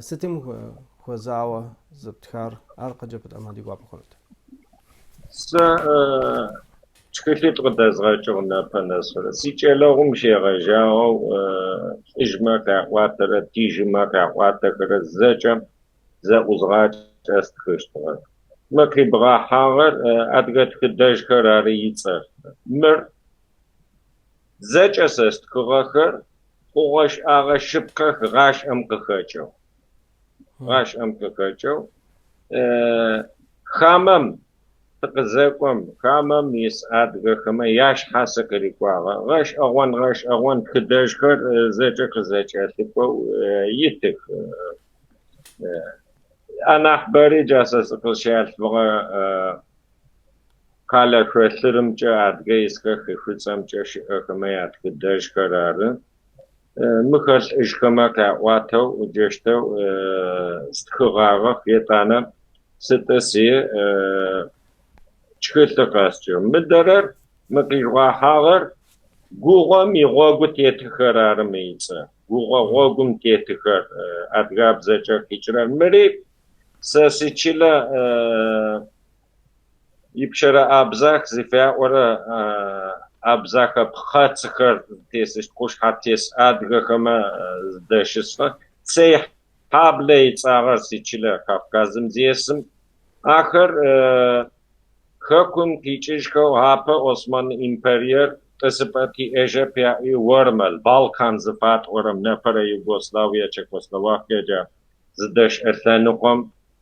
сытым хуэзауэ зыптхар, ар къыджепӏэмэ ди гуапэ хъунут. Сэ тхылъитӏ къыдэзгъэкӏыгъ непэ нэсырэ. Сикӏэлэгъум щегъэжьагъэу лӏыжъмэ къяӏуатэрэ тижъымэ къяӏуатэхэрэ зэкӏэ зэӏузгъакӏэ стхыщтыгъэх. Мы къибгъэхьагъэр адыгэ тхыдэжьхэр ары ицӏэр. Мыр зэкӏэ сэ стхыгъэхэр хъугъэ-шӏагъэ шъыпкъэх гъашӏэм къыхэкӏэу. Гъашӏэм къыхэкӏэу. Хамэм тыкъызэкӏом, хамэм ис адыгэхэмэ яшъхьасы къырикӏуагъэ. Гъэшӏэгъон гъэшӏэгъон тхыдэжьхэр зэкӏэ къызэкӏэлъыкӏоу итых. Анахьыбэри джа сэ сыкъызщалъфыгъэ къэлэ шъолъырымкӏэ адыгэ исхэр хы Шӏуцӏэмкӏэ щыӏэхэмэ ятхыдэжьхэр ары. Мыхэр лӏыжъхэмэ къяӏуатэу джащтэу стхыгъагъэх, етӏанэ сытӏыси тхылъыр къэсчӏыгъ. Мыдэрэр, мы къижъугъэхьагъэр гугъэм игъогу тетыхэр ары мы ицӏэ. Гугъэ гъогум тетыхэр адыгабзэкӏэ къикӏырэр. Мыри сэ сичылэ ипшъэрэ Абзах зыфаӏорэ абзахэ пхъэцхэр зытесыщт къушъхьэ тес адыгэхэмэ зыдэщысхэ Цэй хьаблэ ицӏагъэр сичылэ Кавказым зесым. Ахэр хэкум къикӏыжьхэу апэ Осмэн империер тӏысыпӏэ тиӏэжьэп яӏуи Ормэл, Балкан зыфатӏорэм, непэрэ Югославие, Чехословакие джа зыдэщыӏэ лъэныкъом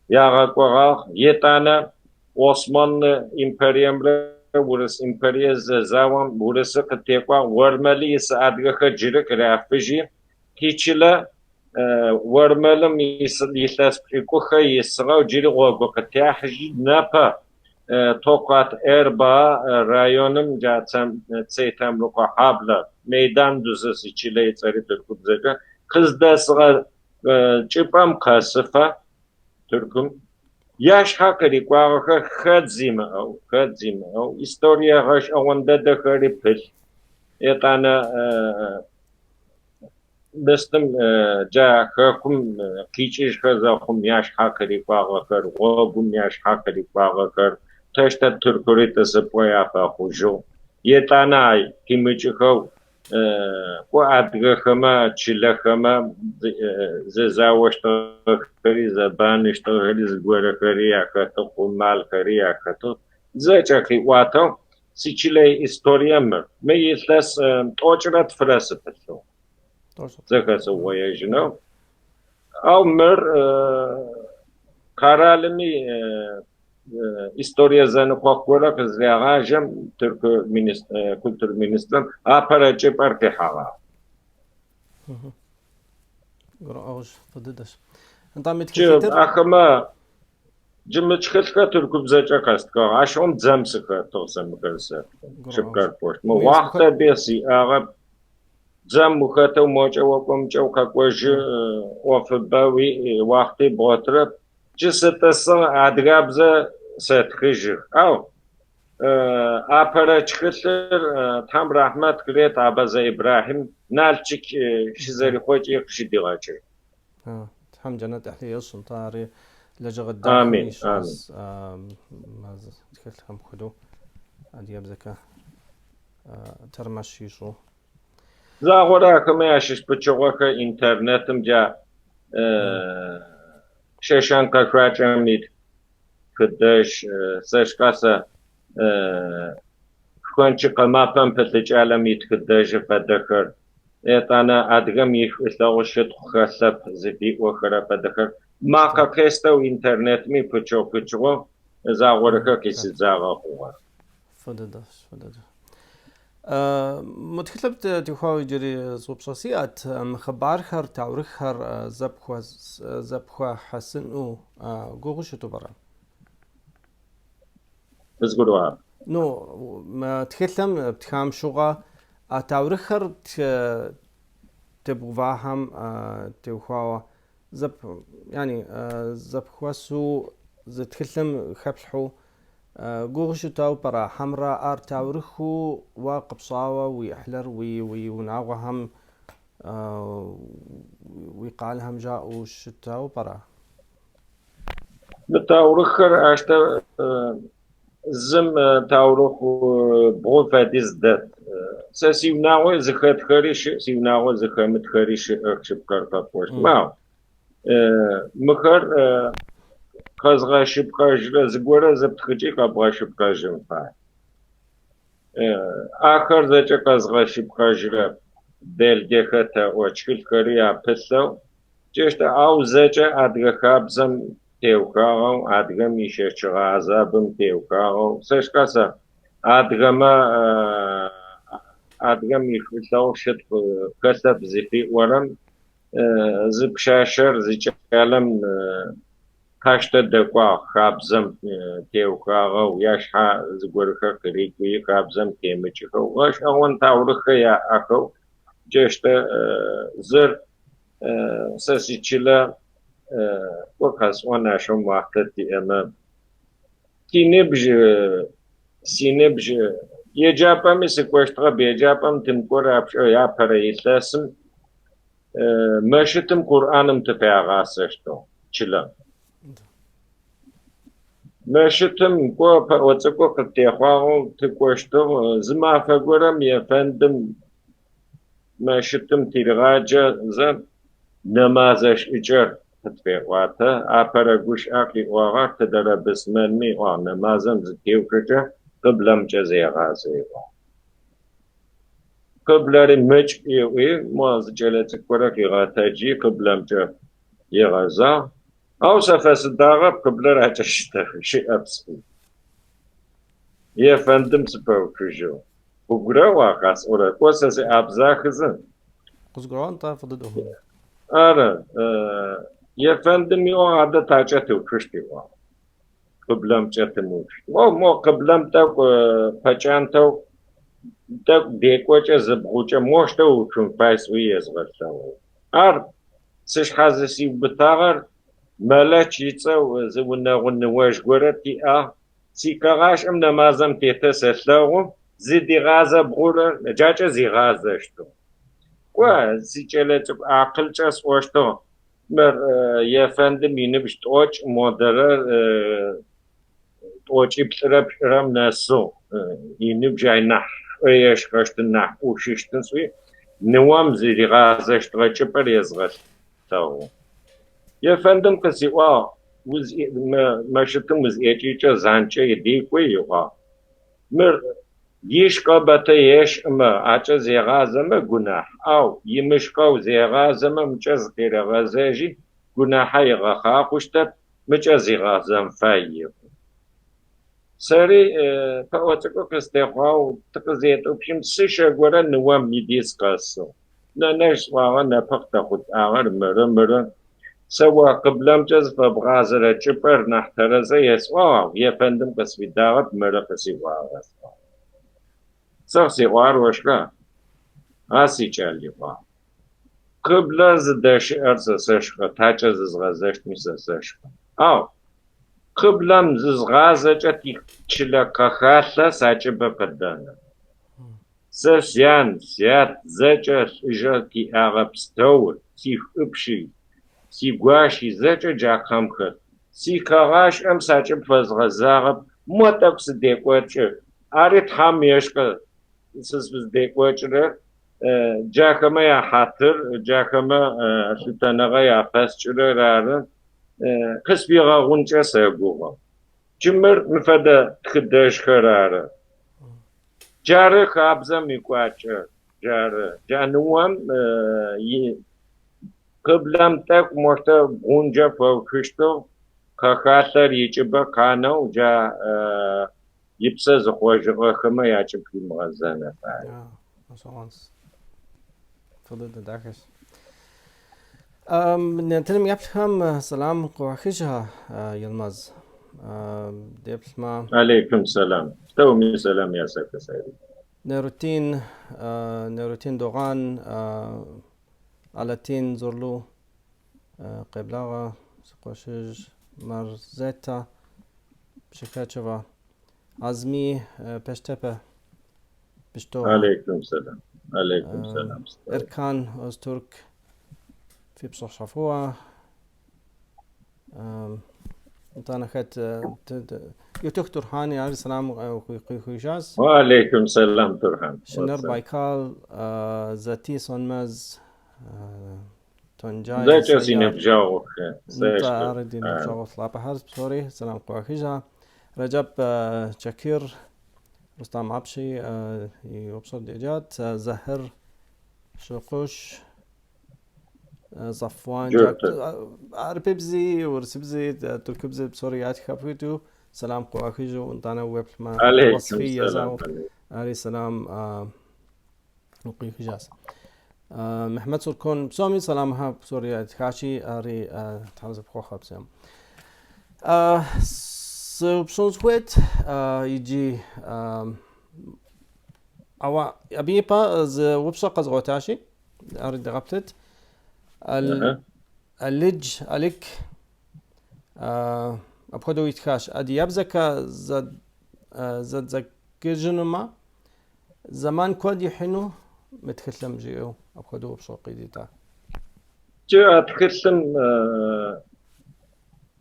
ягъэкӏогъагъ. Етӏанэ Осмэн империемрэ Урыс империе зэзаом Урысы къытекӏуагъ, Ормэлы ис адыгэхэр джыры къырафыжьи, тичылэ Ормэлым илъэс пшӏыкӏухэ исыгъэу джыри гъогу къытехьыжьи, непэ Токат Эрбаа районым джа Цэй Темрыкъо хьаблэ, Мейдан Дузы сичылэ ицӏэри тыркубзэкӏэ, къыздэсыгъэ чӏыпӏэм къэсыфэ Тыркум яшъхьэ къырикӏуагъэхэр хэдз имыӏэу, хэдз имыӏэу, историе гъэшӏэгъон дэдэхэри пылъ. Етӏанэ Бэстым джа хэкум къикӏыжьхэ зэхъум яшъхьэ къырикӏуагъэхэр, гъогум яшъхьэ къырикӏуагъэхэр, тэщтэ Тыркури тӏысыпӏэ яфэхъужьыгъ. Етӏанэ ай къимыкӏыхэу кӏо адыгэхэмэ, чылэхэмэ зэзаощтыгъэхэри, зэбаныщтыгъэхэри, зыгорэхэри ахэтыгъ, къумалхэри ахэтыгъ. Зэкӏэ къиӏуатэу сичылэ историе мыр. Мы илъэс 92 сыпылъыгъ. Зэхэсыугъоежьынэу. Ау мыр къэралыми историе зэныкъокъу горэ къызрягъажьэм тырку культур министрэм апэрэ чӏыпӏэр къихьэгъагъ. Гурыӏуэгъуэщ, фӏы дыдэщ. Нтӏэ, мы Джы тхылъитӏыр ахэмэ джы мы тхылъхэр тыркубзэкӏэ къэстхыгъ. Ащыгъум дзэм сыхэтыгъ сэ мыхэр зысэтхым. Гурыӏуэгъуэщ. Шъыпкъэр пӏощт. Мы Мы уахътэ бэ сиӏагъэп. Дзэм ухэтэу мокӏэ окӏо, мыкӏэ укъэкӏожьы, ӏофыбэ уиӏ, уахъти бгъотырэп. Джы сытӏысыгъ, адыгабзэ сэтхыжьых. Ау апэрэ тхылъыр Тхьэм рахьмэт къырет Абазэ Ибрахьим Налчык щызэрихъокӏи къыщыдигъэкӏыгъ. Тхьэм джэнэт ӏыхьлы ещӏ, нтӏэ, ари лэжьыгъэ дахэм Амин, ищӏащ амин. мы тхылъхэм хуэдэу адыгэбзэкӏэ тэрмэш ищӏу. Загъорэ ахэмэ ащыщ пычыгъохэр интернетым джа Щэщэн къэшъуакӏэм итхыдэжь сэшӏа сэ шхончы къэмапэм пылъы кӏалэм итхыдэжьы фэдэхэр, етӏанэ адыгэм ишӏулъэгъу щытхъу хэлъэп зыфиӏохэрэ фэдэхэр макъэ къестэу интернетми пычыгъу-пычыгъоу загъорэхэр къисыдзагъэ хъугъэх. Фӏы дыдэщ, фӏы дыдэщ. Мы тхылъым теухуауэ иджыри зы упщӏэ сиӏэт. Мы хъыбархэр, таурыхъхэр зэпхуэхьэсыну гугъуу щыту пӏэрэ? Къызгурыӏуа? Ну, мы тхылъым птхам щыгъуэ а таурыхъхэр тебгъувахэм теухуауэ зэп, яни, зэпхуэсу зы тхылъым хэплъхьэу Гугъу щытауэ пӏэрэ, хьэмрэ ар таурыхъыу уэ къыпщӏауэ уи ӏыхьлыр, уи унагъуэхэм, уи къалэхэм жаӏэу щытауэ пӏэрэ? Мы таурыхъхэр аштэ зым таурыхъ бгъу фэдиз дэт. Сэ сиунагъо зыхэтхэри щыӏ, сиунагъо зыхэмытхэри щыӏэх, шъыпкъэр къэпӏощтмэ, ау Мыхэр къэзгъэшъыпкъэжьрэ зыгорэ зыптхыкӏи къэбгъэшъыпкъэжьын фай. Ахэр зэкӏэ къэзгъэшъыпкъэжьрэ белгэхэр тэӏо, тхылъхэри апылъэу кӏэщтэ, ау зэкӏэ адыгэ хабзэм теухагъэу, адыгэм ищэчыгъэ азабым теухагъэу, сэшӏа сэ адыгэмэ адыгэм ишӏулъэгъу щытхъу хэлъэп зыфиӏорэм Зы пшъашъэр зы кӏалэм къаштэ дэкӏуагъ хабзэм теухагъэу, яшъхьа зыгорэхэр къырикӏуи хабзэм темыкӏыхэу, гъэшӏэгъон таурыхъхэр яӏэхэу джэщтэ зыр сэ сичылэ кӏо къэсӏон ащыгъум уахътэ тиӏэмэ. Тиныбжь, синыбжь еджапӏэми сыкӏощтыгъэп, еджапӏэм тымыкӏорэ апэрэ илъэсым Мэщытым Къурӏаным тыфягъасэщтыгъ чылэм. Мэщытым кӏо пэӏо цӏыкӏу къыттехъуагъэу тыкӏощтыгъ. Зы мафэ горэм ефэндым мэщытым тыригъаджэзэ нэмазэ шӏыкӏэр къытфеӏуатэ. Апэрэ гущыӏэ къыӏуагъэр тыдэрэ быслъымэнми ыӏуагъ, нэмазэм зытеуцокӏэ къыблэмкӏэ зегъазэ ыӏуагъ. Къыблэри мыкӏ ыӏуи, мо зы кӏэлэцӏыкӏу горэ къигъэтэджи, къыблэмкӏэ ыгъэзагъ. Ау сэ фэсыдагъэп, къыблэр акӏэ щыӏэп сӏуи. Ефэндым сыпэуцужьыгъ. Къыбгурэӏуа къасӏорэр? Кӏо сэ сыабзахызы. Къызгурыӏуа нтӏэ, фӏы дыдэу. Ары, ефэндым ыӏуагъ, адэ такӏэ тыуцущт ыӏуагъ. Къыблэмкӏэ тымыуцущт. Мо, мо къыблэм тӏэкӏу пэкӏантэу, тӏэкӏу декӏокӏэ зыбгъукӏэ мощтэу уцун фай сӏуи езгъэлъэгъугъ. Ар сышъхьэ зысиубытагъэр Мэлэч ыцӏэу зы унэгъо ныожъ горэ тиӏагъ. Сикъэгъашӏэм нэмазэм тетэу сэлъэгъу, зыдигъазэ бгъурэр джакӏэ зигъазэщтыгъ. Кӏо, сикӏэлэцӏыкӏу акъылкӏэ сӏощтыгъ, Мыр ефэндым иныбжь тӏокӏ, модэрэр тӏокӏиплӏырэ пшӏырэм нэсыгъ. Иныбжь ай нахь шӏу ешӏэщтын, нахь ӏушыщтын сӏуи, ныом зыригъазэщтыгъэ чӏыпӏэр езгъэлъэгъугъ. Ефэндым къысиӏуагъ, мэщытым узӏекӏыкӏэ занкӏэ декӏуи, ыӏуагъ. Мыр ишкъэ бэтэ ешӏымэ, акӏэ зегъазэмэ гунахь, ау имышкъэу зегъазэмэ мыкӏэ зыкъерэгъэзэжьи, гунахьэ ыгъэхъа хъущтэп, мыкӏэ зигъэзэн фай еӏо. Сэри пэӏо цӏыкӏу къыстехъуагъэу тыкъызетӏупщым, сышэ горэ ныом идис къэсыгъ. Нэнэжъ сӏуагъэ, непэ къытэхъулӏагъэр мыры, мыры. Сэ о къыблэмкӏэ зыфэбгъазэрэ чӏыпӏэр нахь тэрэзэ есӏуагъ, ау ефэндым къысфидагъэп, мыры къысиӏуагъэр, сӏуагъ. Сэ къысиӏуагъэр ошӏа? А сикӏал, ыӏуагъ. Къыблэр зыдэщыӏэр сэ сэшӏэ, такӏэ зызгъэзэщтми сэ сэшӏэ. Ау къыблэм зызгъазэкӏэ тичылэ къэхалъэ сакӏыбэ къыдэнэ. Сэ сян, сят, зэкӏэ лӏыжъэу тиӏагъэ пстэур, сишӏупщи, Сигуащи зэкӏэ джа кхъэм хэлъ. Сихэгъашӏэм сакӏыб фэзгъэзагъэп, мо тӏэкӏу сыдекӏокӏы. Ари Тхьэм ешӏэ сызфыздекӏокӏырэр. Джахэмэ яхьатыр, джахэмэ лъытэныгъэ яфэсшӏырэр ары. Къысфигъэгъункӏэ сэгугъэ. Джы мыр мы фэдэ тхыдэжъхэр ары. Джары хабзэм икӏуакӏэ, джары. Джа ныом къыблэм тӏэкӏу мощтэ бгъунджэ фэуцущтыгъ, къэхалъэр икӏыбэ къанэу джа ипсэ зыхъожьыгъэхэмэ якӏыб фимыгъэзэнэ фае. Фӏы дыдэ, дахэщ. Нэтыным еплъхэм сэлам къыуахыжьа, Йылмаз. Деплъмэ. Алейкум сэлам. Пстэуми сэлам ясэхы сэри. Нерутин, Нерутин Догъан, Алатин Зорлу, къеблагъэ, си къуэшыжь, Марзета, Пщыхэчева, Азми, Пештепе, Бещтогъэ. Алейкум сэлам. Алейкум сэлам. Эркан Озтурк, фи пщӏыхьщӏэфӏыуэ. Итӏанэ хэт Ютух Турхьани ари сэлам къыхуихыжащ. Алейкум сэлам, Турхьан. Шынэр Байкал, Зати Сонмэз, Тонджай. Зэкӏэ си ныбжьэгъухэ. Нтӏэ, ар ди ныбжьэгъу лъапӏэхэр псори сэлам къыуахыжа. Рэджэп Чакир, Рустам Апщи и упщӏэр деджат. Зэхьыр Щыкъуш, Сафуан, Арабыбзи, урысыбзи, тыркубзи псори ятх апхуэдэу сэлам къыуахыжу, итӏанэ уеплъмэ, Уэсфи Езау, ари сэлам къыуихыжащ. Мехмет Суркун, псоми сэламхэр псори ятхащи, ари Тхьэр зыпхуэхъу псом. Сыупщӏын сыхуейт иджы, ауэ абы ипэ зы упщӏэ къэзгъуэтащи, Ар дыгъэплъыт. Алыдж, Алик апхуэдэу итхащ. Адыгэбзэкэ зэдзэкӏыжынумэ, зэман куэд ихьыну мы тхылъым, жиӏэу апхуэдэу упщӏэ къидита. Джы а тхылъым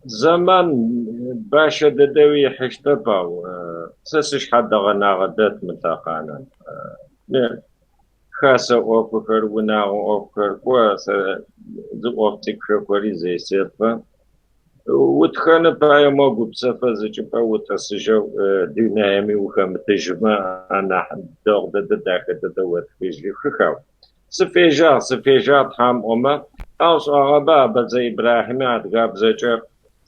зэман бащэ дэдэуи ихьыщтэп, ау сэ сышъхьэ дэгъэнагъэ дэт мы лъэхъанэм. Хасэ ӏофхэр, унагъо ӏофхэр, кӏо сэ зы ӏоф цӏыкӏухэри зесэфэ. Утхэны пае мо гупсэфэ зы чӏыпӏэ утӏысыжьэу дунаеми ухэмытыжьмэ, анахь дэгъу дэдэ, дахэ дэдэ отхыжьы. Хыхау. Сыфежьагъ, сыфежьагъ Тхьам ӏомэ, ау сӏуагъэба Абэдзэ Ибрахьими адыгабзэкӏэ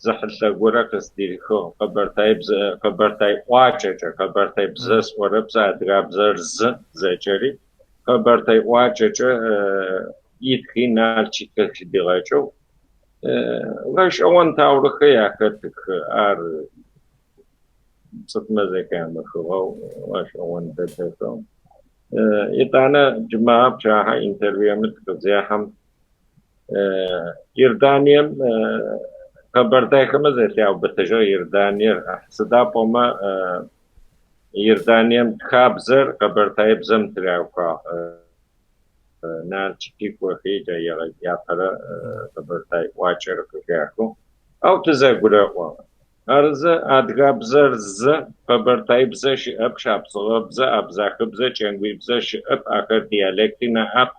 зы хьылъэ горэ къыздирихыгъ къэбэртаибзэ, къэбэртай ӏуакӏэкӏэ, къэбэртай бзэ сӏорэп сэ адыгабзэр зы зэкӏэри, къэбэртай ӏуакӏэкӏэ итхи Налчик къыщыдигъэкӏыгъ. Гъэшӏэгъон таурыхъи ахэтых, ар цӏыфмэ зэхамыхыгъэу гъэшӏэгъон дэдэхэу. Етӏанэ джымагъэ пчъагъэ интервьюм тыкъызехьэм Иорданием къэбэртайхэмэ зэлъяубытыжьыгъ Иорданиер. Сыда пӏомэ Иорданием хабзэр къэбэртаибзэм тыраухуагъ. Налчики кӏохи джа апэрэ къэбэртай ӏуакӏэр къыхахыгъ. Ау тызэгурэӏо. Арызэ адыгабзэр зы, къэбэртаибзэ щыӏэп, шапсыгъэбзэ, абзахыбзэ, кӏэнгуибзэ щыӏэп, ахэр диалекты ныӏэп.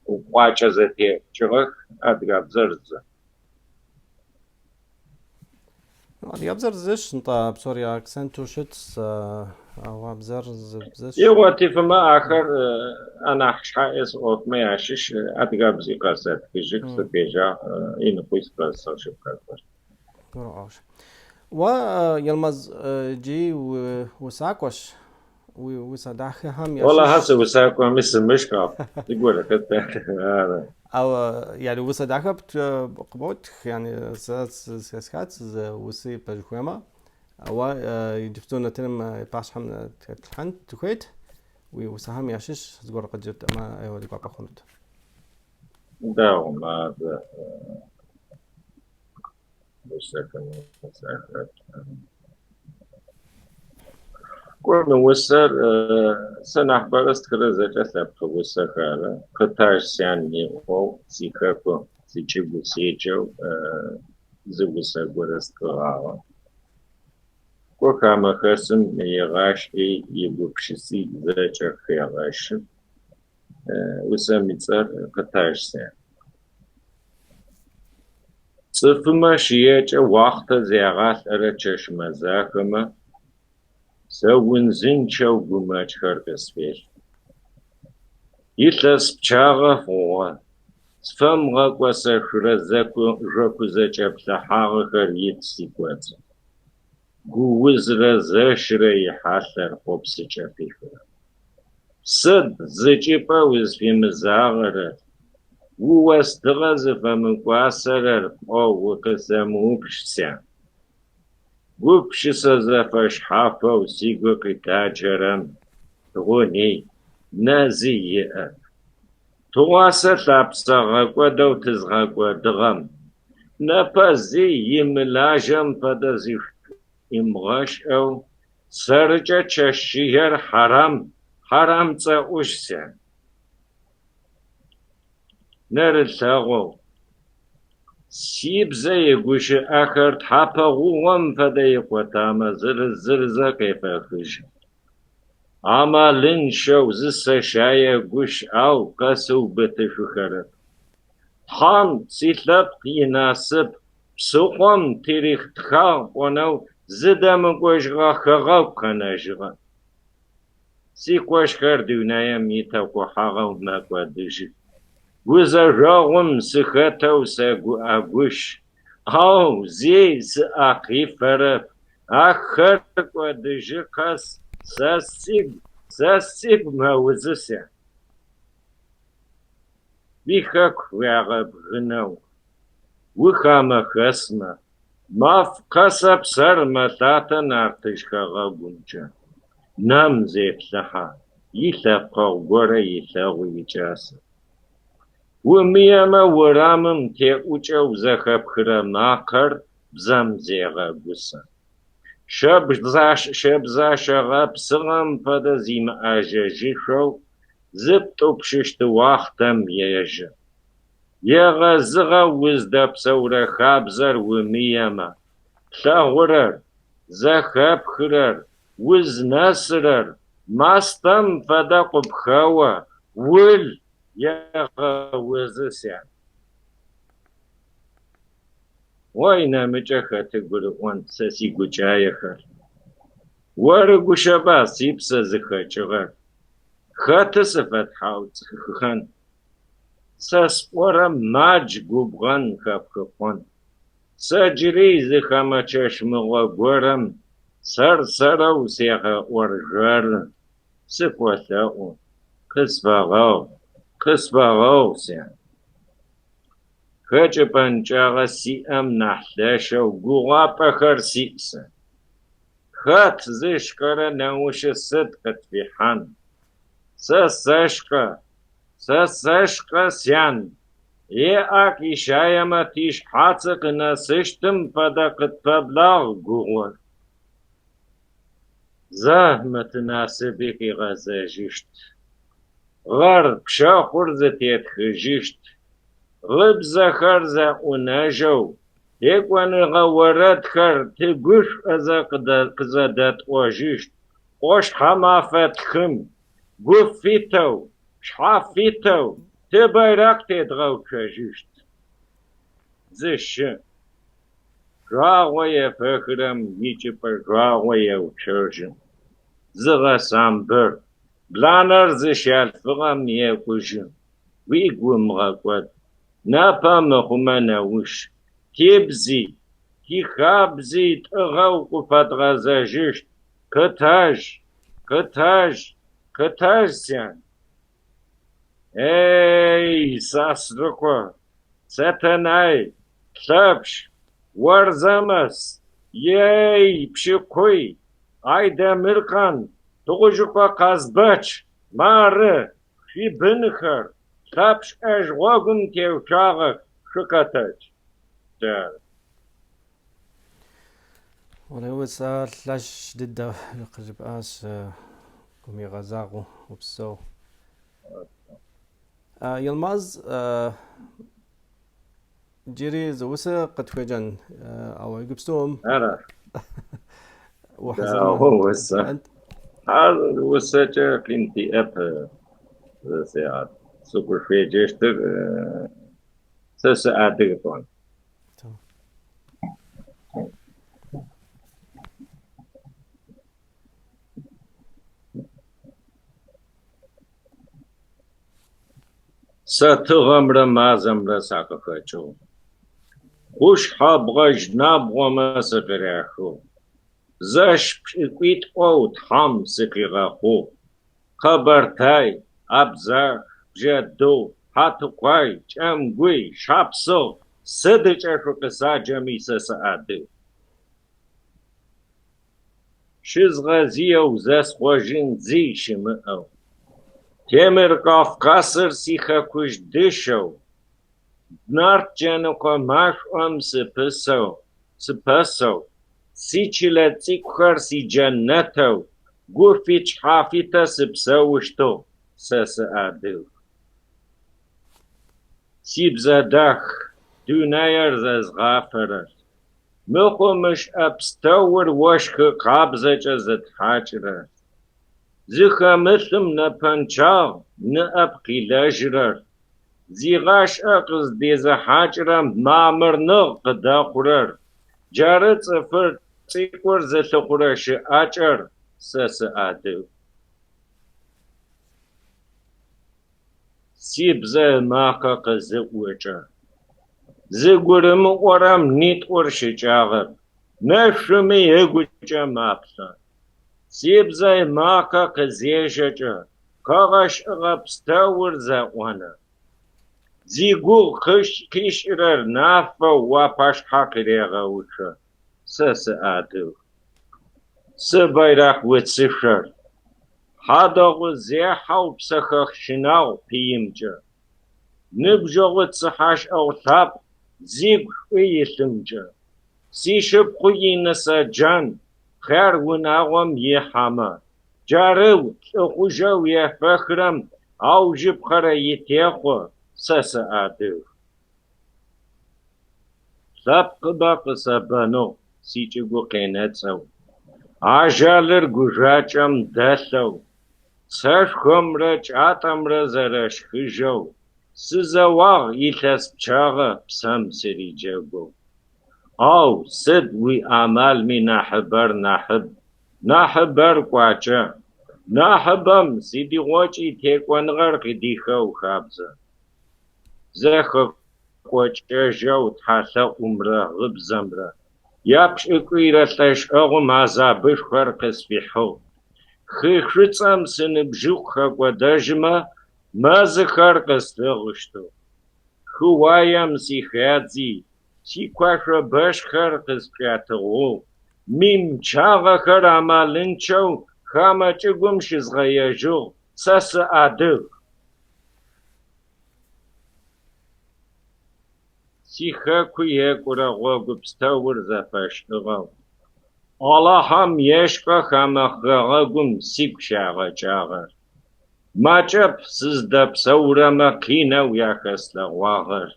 ӏуакӏэ зэтекӏыгъэх, адыгабзэр зы. Адыгэбзэр зыщ, нтӏэ, псори акценту щытщ, ауэ бзэр зы бзэщ. Игъо тифэмэ ахэр анахь шъхьаӏэ сӏофмэ ящыщ, адыгабзи къэсэтхыжьых, сыфежьагъ, иныкъуи сыкъэсыгъ шъыпкъэр. Гурыӏуэгъуэщ. Уэ, Йылмаз, иджы усакӏуэщ. Уи усэ дахэхэм ящыщ. Олахьэ сыусакӏуэми сымышӏэ, зыгорэхэр ары. Ауэ, yani усэ дахэ къыботх, yani сэ зэхэсхат зы уси пэж хуеймэ. Ауэ иджыпсту нэтыным и пащхьэм тетлъхьэн дыхуейт, уи усэхэм ящыщ зыгуэр къыджетӏэмэ, ӏейуэ ди гуапэ хъунут. Дэгъу, мары усэхэм сахэт. Кӏо, мы усэр сэ нахьыбэрэ стхырэр зэкӏэ лъэпкъ усэхэр ары. Къытаж сян иӏоу сихэку. Сичӏыгу седжэу зы усэ горэ стхыгъагъэ. Кӏо хамэхэсым игъашӏи игупшыси зэкӏэ хегъэщы. Усэм и цӏэр Къытаж, сян. Цӏыфымэ чъыекӏэ уахътэ зягъалӏэрэ чэщ мэзахэмэ сэ узынчъэу гумэкӏхэр къысфелъ. Илъэс пчъагъэ хъугъэ, сфэмыгъэкӏосэшъурэ жэкузэкӏэплъыхьагъэхэр ит сикӏоцӏ. Гуузрэ зэщрэ ихьалъэр хъопсыкӏэ къихырэп. Сыд зы чӏыпӏэ узфимызагъэрэр, уиостыгъэ зыфэмыкӏуасэрэр пӏоу укъысэмыупчӏ, сян. Гупшысэ зэфэшъхьафэу сигу къитаджэрэм гъуни нэзи иӏэп. Тыгъуасэ лъапсэ гъэкӏодэу тызгъэкӏодыгъэм непэ зи имылажьэм фэдэ зышӏуимыгъэшӏэу сэрыкӏэ чэщ чъыер хьарам, хьарам цӏэӏужь, сян. Нэрылъэгъоу, сибзэ игущыӏэхэр тхьапэ гъугъэм фэдэ икъотамэ зырыз-зырызэ къефэхыжьы. Амалынчъэу зысэщае гущыӏэу къэсыубытышъухэрэп. Тхьам силъэпкъ инасып псыхъом тыритхагъ пӏонэу зыдэмыкӏожьыгъэ хэгъэгу къэнэжьыгъэп. Сикъошхэр дунаим итэкъухьагъэу мэкӏодыжьых. Гузэжъогъум сыхэтэу сэгуӏэгущ, ау зи сӏэ къифэрэп. Ахэр кӏодыжьы къэс сэ сыгу мэузы, сян. Уихэку уагъэбгынэу, ухамэхэсмэ, маф къэсэ псэр мэлъатэ нартыжъ хэгъэгумкӏэ. Нэм зеплъыхьэ, илъэпкъэгъу горэ илъэгъу икӏасэп. Умыемэ урамым теӏукӏэу зэхэпхырэ макъэр бзэм зегъэгусэ. Щэбзащэ гъэпсыгъэм фэдэ зимыӏэжэжьышъоу зыптӏупщыщт уахътэм ежэ. Егъэзыгъэу уздэпсэурэ хабзэр умыемэ, плъэгъурэр, зэхэпхырэр, узнэсырэр мастэм фэдэ къыпхэо, ул егъэузы, сян. Ой, нэмыкӏэ хэты гурыӏон сэ сигукӏаехэр. Оры гущэба сипсэ зыхэкӏыгъэр, хэты сыфэтхьаусхэн? Сэ сӏорэм мадж губгъэн хэпхыкъон. Сэ джыри зы хэмэ чэщ мыгъо горэм сэр-сэрэу сегъэӏоржъоры, сыпфэлъэӏу, къысфэгъэгъу, къысфэгъэгъу, сян. Хэкӏыпӏэнчъагъэ сиӏэм нахь лъэшэу гугъапӏэхэр сиӏ сэ. Хэт зышкӏэрэ неущы сыд къытфихьан? Сэ сэшкӏэ, сэ сэшкӏэ, сян, ыӏэ къищаемэ тишъхьацы къынэсыщтым фэдэ къытпэблагъ гугъор. Зэ мы тинасыби къигъэзэжьыщт, гъэр пшэхъур зытетхыжьыщт, гъыбзэхэр зэӏунэжьэу, текӏоныгъэ орэдхэр тыгушӏозэ къызэдэтӏожьыщт, ӏошъхьэмафэ тхым, гуфитэу, шъхьафитэу тибайракъ тедгъэуцожьыщт. Зыщыӏ. Жъуагъо ефэхырэм ичӏыпӏэ жъуагъо еуцожьы. Зыгъэсамбыр, бланэр зыщалъфыгъэм екӏужьы. Уигу умыгъэкӏод, непэ мыхъумэ неущ, тибзи, тихабзи тӏыгъэу къыпфэдгъэзэжьыщт. Къытаж, къытаж, къытаж, сян. Эй, Сасрыкъо, Сэтэнай, Лъэпшъ, Орзэмэс, ей, Пщыкъуй, Айдэмыркъан, Тыгъужъыкъо Къазбэч, мары, шъуибынхэр, лъэпкъ шӏэжь гъогум теуцуагъэх, шъукъэтэдж. Джары. Усэ лъэщ дыдэ къыжыпӏащ, гум игъэзагъэу упсэу. Йылмаз. Иджыри зы усэ къытхуеджэн, ауэ иджыпстум Ара. ухьэзырмэ. Дэгъу усэ. Ар усэкӏэ къин тиӏэп, Сеат. Сыкъышъуеджэщтыр сэ сыадыг тӏон. Сэ тыгъэмрэ мазэмрэ сакъыхэкӏыгъ. Къушъхьэ бгъэжъ набгъомэ сыкъырахыгъ. Зэш пшӏыкӏуитӏоу Тхьэм сыкъигъэхъугъ. Къэбэртай, абдзах, бжъэдыгъу, хьатыкъуай, кӏэмгуй, шапсыгъ сыдыкӏэ шъукъысаджэми сэ сыадыг. Щызгъэзыеу зэсхъожьын зи щымыӏэу, Темыр Кавказыр сихэкужъ дышъэу, Нарт джэныкъо машӏом сыпысэу, сыпэсэу, Сичылэ цӏыкӏухэр сиджэнэтэу, Гуфит шъхьафитэу сыпсэущтыгъ, сэ сыадыг. Сибзэ дах, дунаир зэзгъафэрэр. Мыхъо-мышӏэ пстэур ощхы къабзэкӏэ зытхьакӏырэр. Зыхэмылъым нэпэнчъагъ ныӏэп къилэжьырэр. Зигъашӏэ къыздезыхьакӏырэм мамырныгъ къыдэхъурэр. Джары цӏыфыр цӏыкӏур зылъыхъурэ щыӏакӏэр, сэ сыадыг. Сибзэ ымакъэ къызыӏукӏэ. Зыгурымыӏорэм нитӏур щыкӏагъэп, нэшъуми ыгукӏэ маплъэ. Сибзэ ымакъэ къызежьэкӏэ, къэгъэшӏыгъэ пстэур зэӏонэ. Зигугъу къишӏырэр нафэу уапашъхьэ къырегъэуцо. Сэ сыадыг. Сибайракъ уцышъор. Хьадэгъу зехьэу псэхэх щынагъу пыимкӏэ. Ныбджэгъу цыхьэшӏэгъу лъапӏ зигу шӏу илъымкӏэ. Сишыпхъу инысэ Джан хъяр унагъом ихьэмэ. Джары лӏыхъужъэу ефэхырэм аужыпкъэрэ итехъо, сэ сыадыг. Лъэпкъыбэ къысэбэныгъ сичӏыгу къенэцӏэу, Ажалыр гужъуакӏэм дэлъэу, Сэшхомрэ кӏатӏэмрэ зэрэшхыжьэу, Сызэуагъ илъэс пчъагъэ псэм сыриджэгоу. Ау сыд уиамалми нахьыбэр нахьыб, нахьыбэр кӏуачӏэ. Нахьыбэм сыдигъокӏи текӏоныгъэр къыдихэу хабзэ. Зэхэкӏокӏэжьэу тхьэлъэӏумрэ гъыбзэмрэ япшӏыкӏуйрэ лӏэшӏэгъум хьазабышхор къысфихьыгъ. Хы Шӏуцӏэм синыбжьыкъу хэкӏодэжьымэ, мэзыхэр къыслъэгъущтыгъ. Хыуаем сыхадзи, сикуашъо бэщхэр къысшӏуатыгъугъ. Мин пчъагъэхэр амалынчъэу хэмэ чӏыгум щызгъэежьыгъ, сэ сыадыг. Сихэку екӏурэ гъогу пстэур зэфэшӏыгъэу, Алахьэм ешӏэ хэмэ хэгъэгум сыгу щагъэкӏагъэр. Макӏэп сыздэпсэурэмэ къинэу яхэслъэгъуагъэр.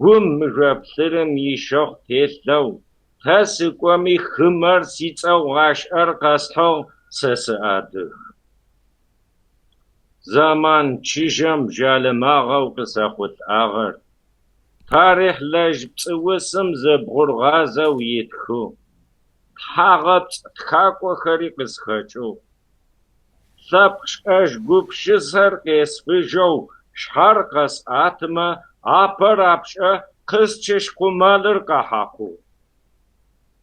Гум мыжъо плъырым ишэхъу телъэу, тэ сыкӏоми хымэр сицӏэу гъашӏэр къэсхьыгъ, сэ сыадыг. Зэман чыжьэм жъалымагъэу къысэхъулӏагъэр тарихълэжь пцӏыусым зэбгъургъазэу итхыгъ, тхьагъэпцӏ тхакӏохэри къысхэкӏыгъ. Лъэпкъ шӏэжь гупшысэр къесфыжьэу шъхьэр къэсӏэтымэ, апэ рапшӏэ къысчыщ къумалыр къахьакъугъ.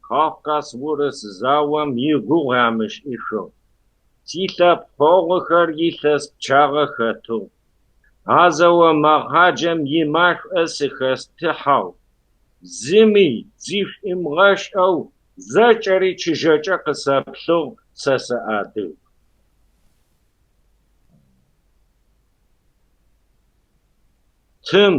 Кавказ-урыс заом игугъу амышӏышъоу, силъэпкъэгъухэр илъэс пчъагъэ хэтыгъ. А зэо мэхъаджэм имашӏо сыхэстыхьэу, зыми зишӏуимыгъэшӏэу зэкӏэри чыжьэкӏэ къысэплъыгъ, сэ сыадыг. Тым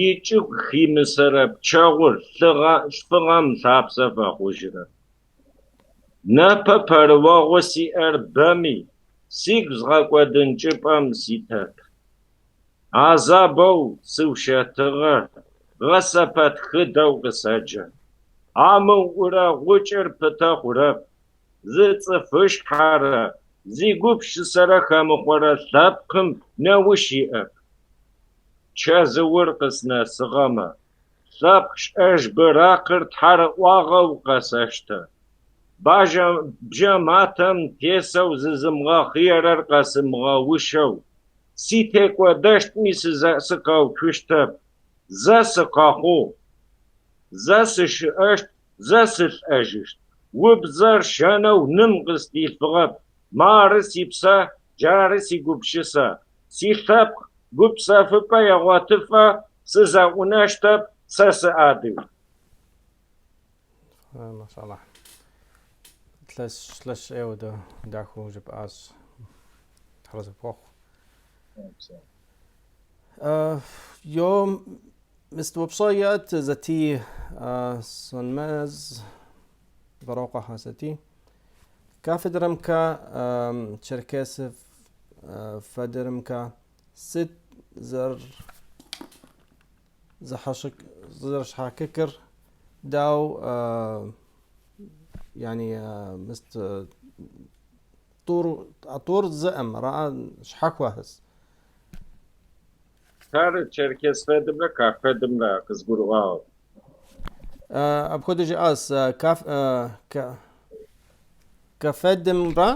ичӏыгу химысэрэ пчэгъур лъфыгъэм лъапсэ фэхъужьырэп. Непэ пэрыохъоу сиӏэр бэми, сыгу згъэкӏодын чӏыпӏэм ситэп. Хьазабэу сыушэтыгъэр. Гъэсэпэтхыдэу къысэджэ. Амыуӏурэ гъучӏыр пытэ хъурэп. Зы цӏыфышъхьэрэ зигупшысэрэ хэмыхъорэ лъэпкъым неущ иӏэп. Чэзыур къыснэсыгъэмэ, лъэпкъ шӏэжь быракъыр тхьарыӏуагъэу къэсэштэ. Бжьэматэм тесэу зызымыгъэхъыерэр къэсымыгъэущэу, ситекӏодэщтми сыкъэуцущтэп. Зэ сыкъэхъугъ, зэ сыщыӏэщт, зэ сылӏэжьыщт. Убзэр шэнэу ным къысдилъфыгъэп. Мары сипсэ, джары сигупшысэ. Силъэпкъ гупсэфыпӏэ егъотыфэ сызэӏунэщтэп, сэ сыадыг. Машаллахь. Лъэщ, лъэщ ӏейуэ дахэу жыпӏащ. Тхьэр зыпхуэхъу. Йо, мис упщӏэ иӏэт Затий Сонмэз, Вэрокъуэхэ Затий. КАФФЕД-ымкэ, Черкес ФЕД-ымкэ сыт зэрызэщхьэщыкӏыр, дау yani мыст а тӏур зыӏым, ара щхьэхуэхэс. Ар Черкес ФЕД-ымрэ КАФФЕД-ымрэ къызгурыӏуагъэп. Апхуэдэ жыӏащ КАФФЕД-ымрэ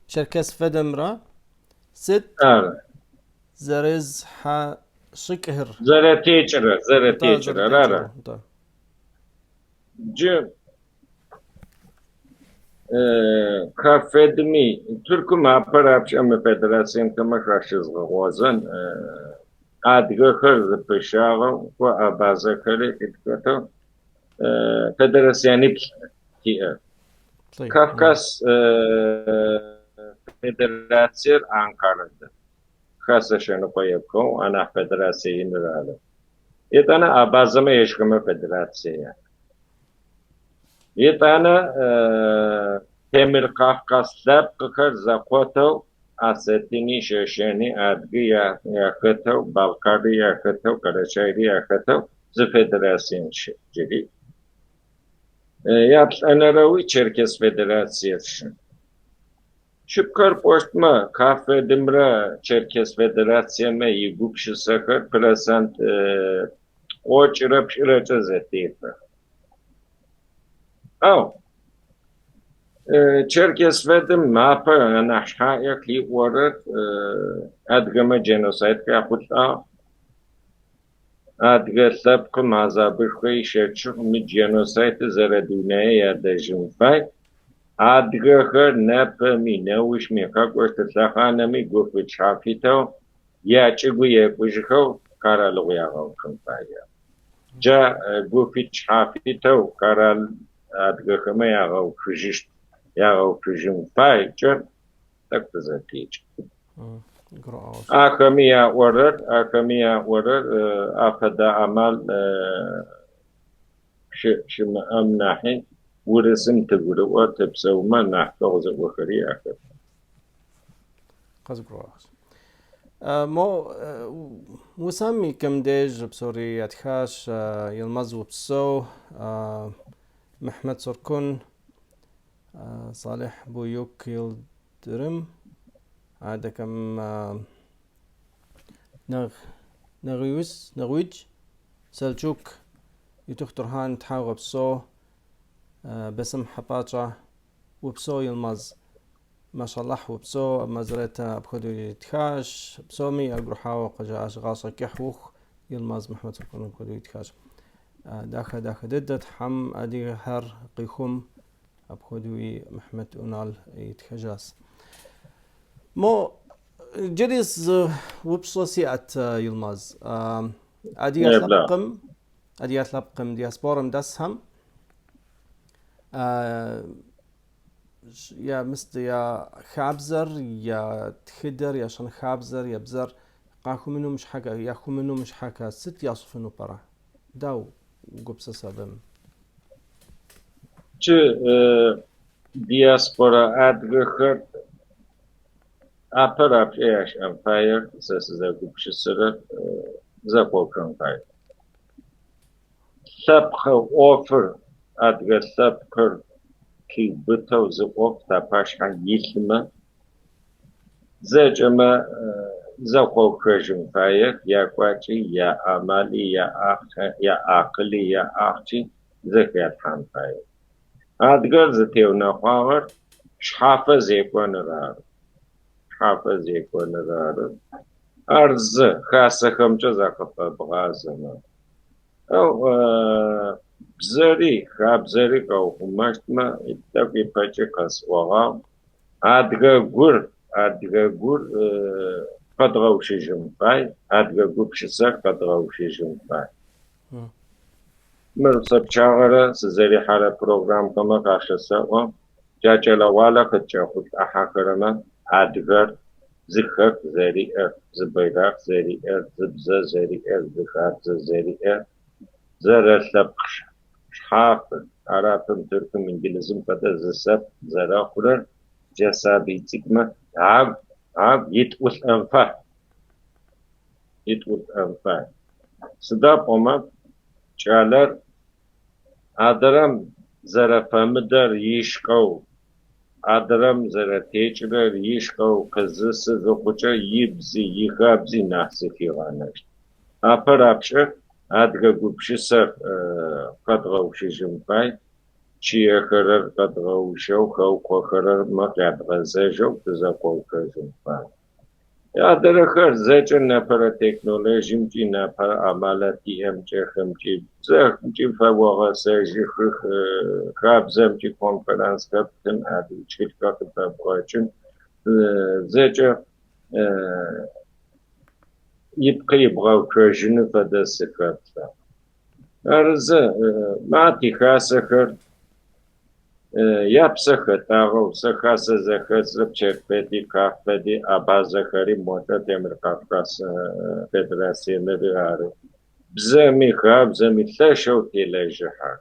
Черкес ФЕД-ымрэ сыт зэрызэщхьэщыкӏыр? Зэрэтекӏырэр, зэрэтекӏырэр, ары. Джы КАФФЕД-ми Тыркум апэрапшӏэ мы федерациемхэмэ шъуащызгъэгъозэн адыгэхэр зыпыщагъэу, кӏо абазэхэри къытхэтэу федерацияниплӏ тиӏэр. Кавказ федерациер Анкара дэт. Хасэ лъэныкъо епхыгъэу анахь федерацие иныр ары. Етӏанэ абазэмэ ежьхэмэ федерацие яӏ. Етӏанэ Темыр Кавказ лъэпкъхэр зэкъотэу Осетини, Щэщэни, Адыги яхэтэу, Балкари яхэтэу, Карачайри яхэтэу зы федерацием щыӏ джыри. Яплӏэнэрэуи Черкес федерациер щыӏ. Шъыпкъэр пӏощтмэ, КАФФЕД-ымрэ Черкес федерациемэ игупшысэхэр процент 90% зэтефэх. Ау Черкес ФЕД-ым апэ анахь шъхьаӏэ къиӏорэр адыгэмэ дженоцид къяхъулӏагъ. Адыгэ лъэпкъым хьазабышхо ищэчыгъ, мы дженоцидыр зэрэдунае ядэжьын фай. Адыгэхэр непэми, неущми, къэкӏощт лъэхъанэми гуфит шъхьафитэу, ячӏыгу екӏужьхэу къэралыгъо ягъэуцун фае. Джа гуфит шъхьафитэу къэрал адыгэхэмэ ягъэуцужьыщт, ягъэуцужьын файкӏэ тӏэкӏу тызэтекӏы. Ахэми яӏорэр, ахэми яӏорэр афэдэ амал щымыӏэм нахьи урысым тыгурыӏо, тыпсэумэ нахь дэгъу зыӏохэри ахэт. Къызгурыӏуащ. Мо усэм и кӏэм деж псори ятхащ Йылмаз упсэу, Мехмет Соркун, Салих Буюк Йылдырым, адэкӏэм Нэгъуидж Селчук, Ютыху Турхьан тхьауегъэпсэу, Бесым Хьэпӏацӏэ, упсэу Йылмаз. Машаллахь упсэу, Мазрет апхуэдэу итхащ. Псоми ягу ирихьауэ къыжаӏащ, гъащӏэ кӏыхь ухъу, Йылмаз Мехмет Соркун апхуэдэу итхащ. Дахэ, дахэ дыдэ, Тхьэм адыгэхэр къихъум, апхуэдэуи Мехмет Унал итхэжащ. Мо иджыри зы упщӏэ сиӏэт, Йылмаз. Адыгэ лъэпкъым, адыгэ лъэпкъым, диаспорэм дэсхэм я мыст я хабзэр, я тхыдэр, я щэнхабзэр, я бзэр къахумыну щхьэкӏэ, яхъумэну щхьэкӏэ сыт ящӏыфыну пӏэрэ? Дауэ угупсысэ абым? Джы диаспорэ адыгэхэр апэрапшӏэ яшӏэн фаер, сэ сызэгупшысэрэр зэкъоуцон фае. Лъэпкъ ӏофыр, адыгэ лъэпкъыр хиубытэу зы ӏоф тапашъхьэ илъмэ, зэкӏэмэ зэкъоуцожьын фаех, якӏуачӏи, яамали, яакъыли, яахъщи зэхалъхьан фае. Адыгэр зытеунэхъуагъэр шъхьафэ зекӏоныр ары. Шъхьафэ зекӏоныр ары. Ар зы хасэхэмкӏэ закъыфэбгъазэмэ. Ау бзэри, хабзэри къэухъумэщтмэ, тӏэкӏу ипэкӏи къэсӏогъагъ. Адыгэ гур, адыгэ гур къэдгъэущыжьын фай, адыгэ гупшысэр къэдгъэущыжьын фай. Мыр сэ пчъагъэрэ сызэрихьэрэ программхэмэ къащэсэӏо, джа кӏэлэгъуалэ къыткӏэхъулӏахьэхэрэмэ адыгэр зы хэку зэриӏэр, зы бэйракъ зэриӏэр, зы бзэ зэриӏэр, зы хабзэ зэриӏэр, зэрэлъэпкъ шъхьафыр, арапым, тыркум, инджылызым фэдэ зы лъэпкъ зэрэхъурэр джа сабый цӏыкӏумэ агу, агу итӏулӏэн фай. Итӏулӏэн фай. Сыда пӏомэ кӏалэр адырэм зэрэфэмыдэр ишкӏэу, адырэм зэрэтекӏырэр ишкӏэу къызысы зыхъукӏэ ибзи, ихабзи нахь зыхигъэнэщт. Апэ рапшӏэ адыгэ гупшысэр къэдгъэущыжьын фай, чъыехэрэр къэдгъэущэу, хэукъохэрэр мэ къядгъэзэжьэу тызэкъоуцожьын фай. Адырэхэр зэкӏэ непэрэ технологиемкӏи, непэрэ амалэ тиӏэмкӏэ, хэмкӏи, бзэмкӏи фэогъэсэжьых, хабзэмкӏи конференцхэр птын, адыгэ тхылъхэр къыдэбгъэкӏын, зэкӏэ ипкъы ибгъэуцожьыным фэдэ сыхэплъэ. Арызэ, ма тихасэхэр япсэ хэтагъэу, сэ хасэ зэхэсрэп Черкети, Каффеди, Абазэхэри, модэ Темыр Кавказ Федерациемри ары. Бзэми, хабзэми лъэшэу телэжьыхьэх.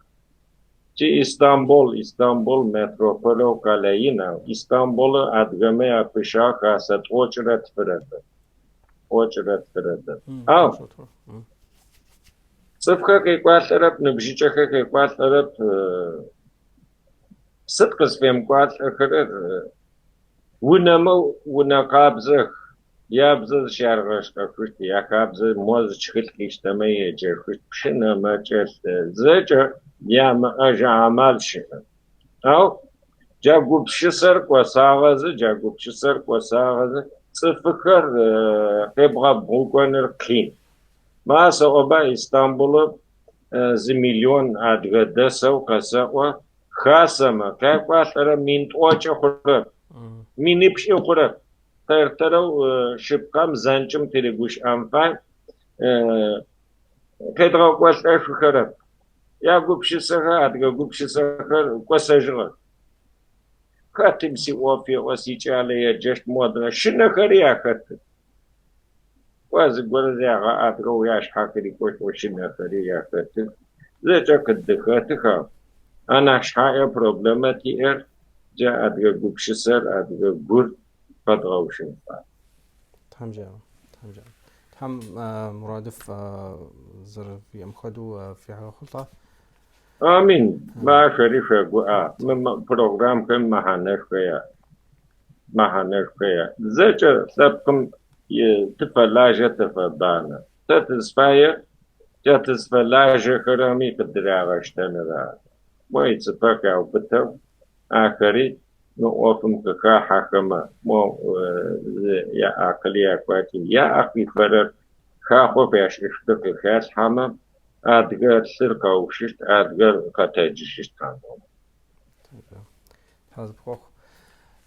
Ти Истамбул, Истамбул метрополэу къэлэ ин, ау Истамбулы адыгэмэ япыщагъ хасэ 92 дэт. 92 дэт. Ау цӏыфхэр къекӏуалӏэрэп, ныбжьыкӏэхэр къекӏуалӏэрэп. Сыд къызфемыкӏуалӏэхэрэр? Унэмэ унэ къабзэх, ябзэ зыщаргъэшӏэхыщт, яхабзэ мо зы тхылъ къиштэмэ еджэхыщт, пщынэмэ кӏэлъ зэкӏэ ямыӏэжь амал щыӏэ. Ау джа гупшысэр кӏосагъэзы, джа гупшысэр кӏосагъэзы цӏыфыхэр къебгъэбгъукӏоныр къин. Ма сэӏоба Истамбулы 1 миллион адыгэ дэсэу къэсэӏо хасэмэ, къякӏуалӏэрэ 1000 хъурэп, 3000 хъурэп. Тэр-тэрэу шъыпкъэм зэнкӏым тыригущыӏэн фай, къедгъэкӏолӏэшъухэрэп. Ягупшысэхэр, адыгэ гупшысэхэр кӏосэжьыгъэх. Хэтым сиӏоф еӏо, сикӏалэ еджэщт модрэ щынэхэри ахэтых. Кӏо зыгорэ зягъэадыгэу яшъхьэ къырикӏощтэу щынэхэри яхэтых. Зэкӏэ къыддыхэтых, ау анахь шъхьаӏэ проблемэ тиӏэр джа адыгэ гупшысэр, адыгэ гур къэдгъэущын фай. Тхьэм жеӏэ, Тхьэм жеӏэ. Тхьэм мурадыфӏ зэрывиӏэм хуэдэу фигъэхъулӏэ. Амин. Махэри шъогуӏа. Мы программхэм мэхьанэшхо яӏ. Мэхьанэшхо яӏ. Зэкӏэ лъэпкъым тыфэлажьэ, тыфэбанэ. Тэ тызфаер джа тызфэлажьэхэрэми къыдырагъэштэныр ары. Мо ицыпэ къяубытэу ахэри мы ӏофым къыхахьэхэмэ, мо яакъыли якӏуачӏи яӏэ къифэрэр хахъо фяшӏыщтыр къыхалъхьэмэ, адыгэ лъыр къэущыщт, адыгэр къэтэджыщыщт. Тхьэ зыпхуэхъу.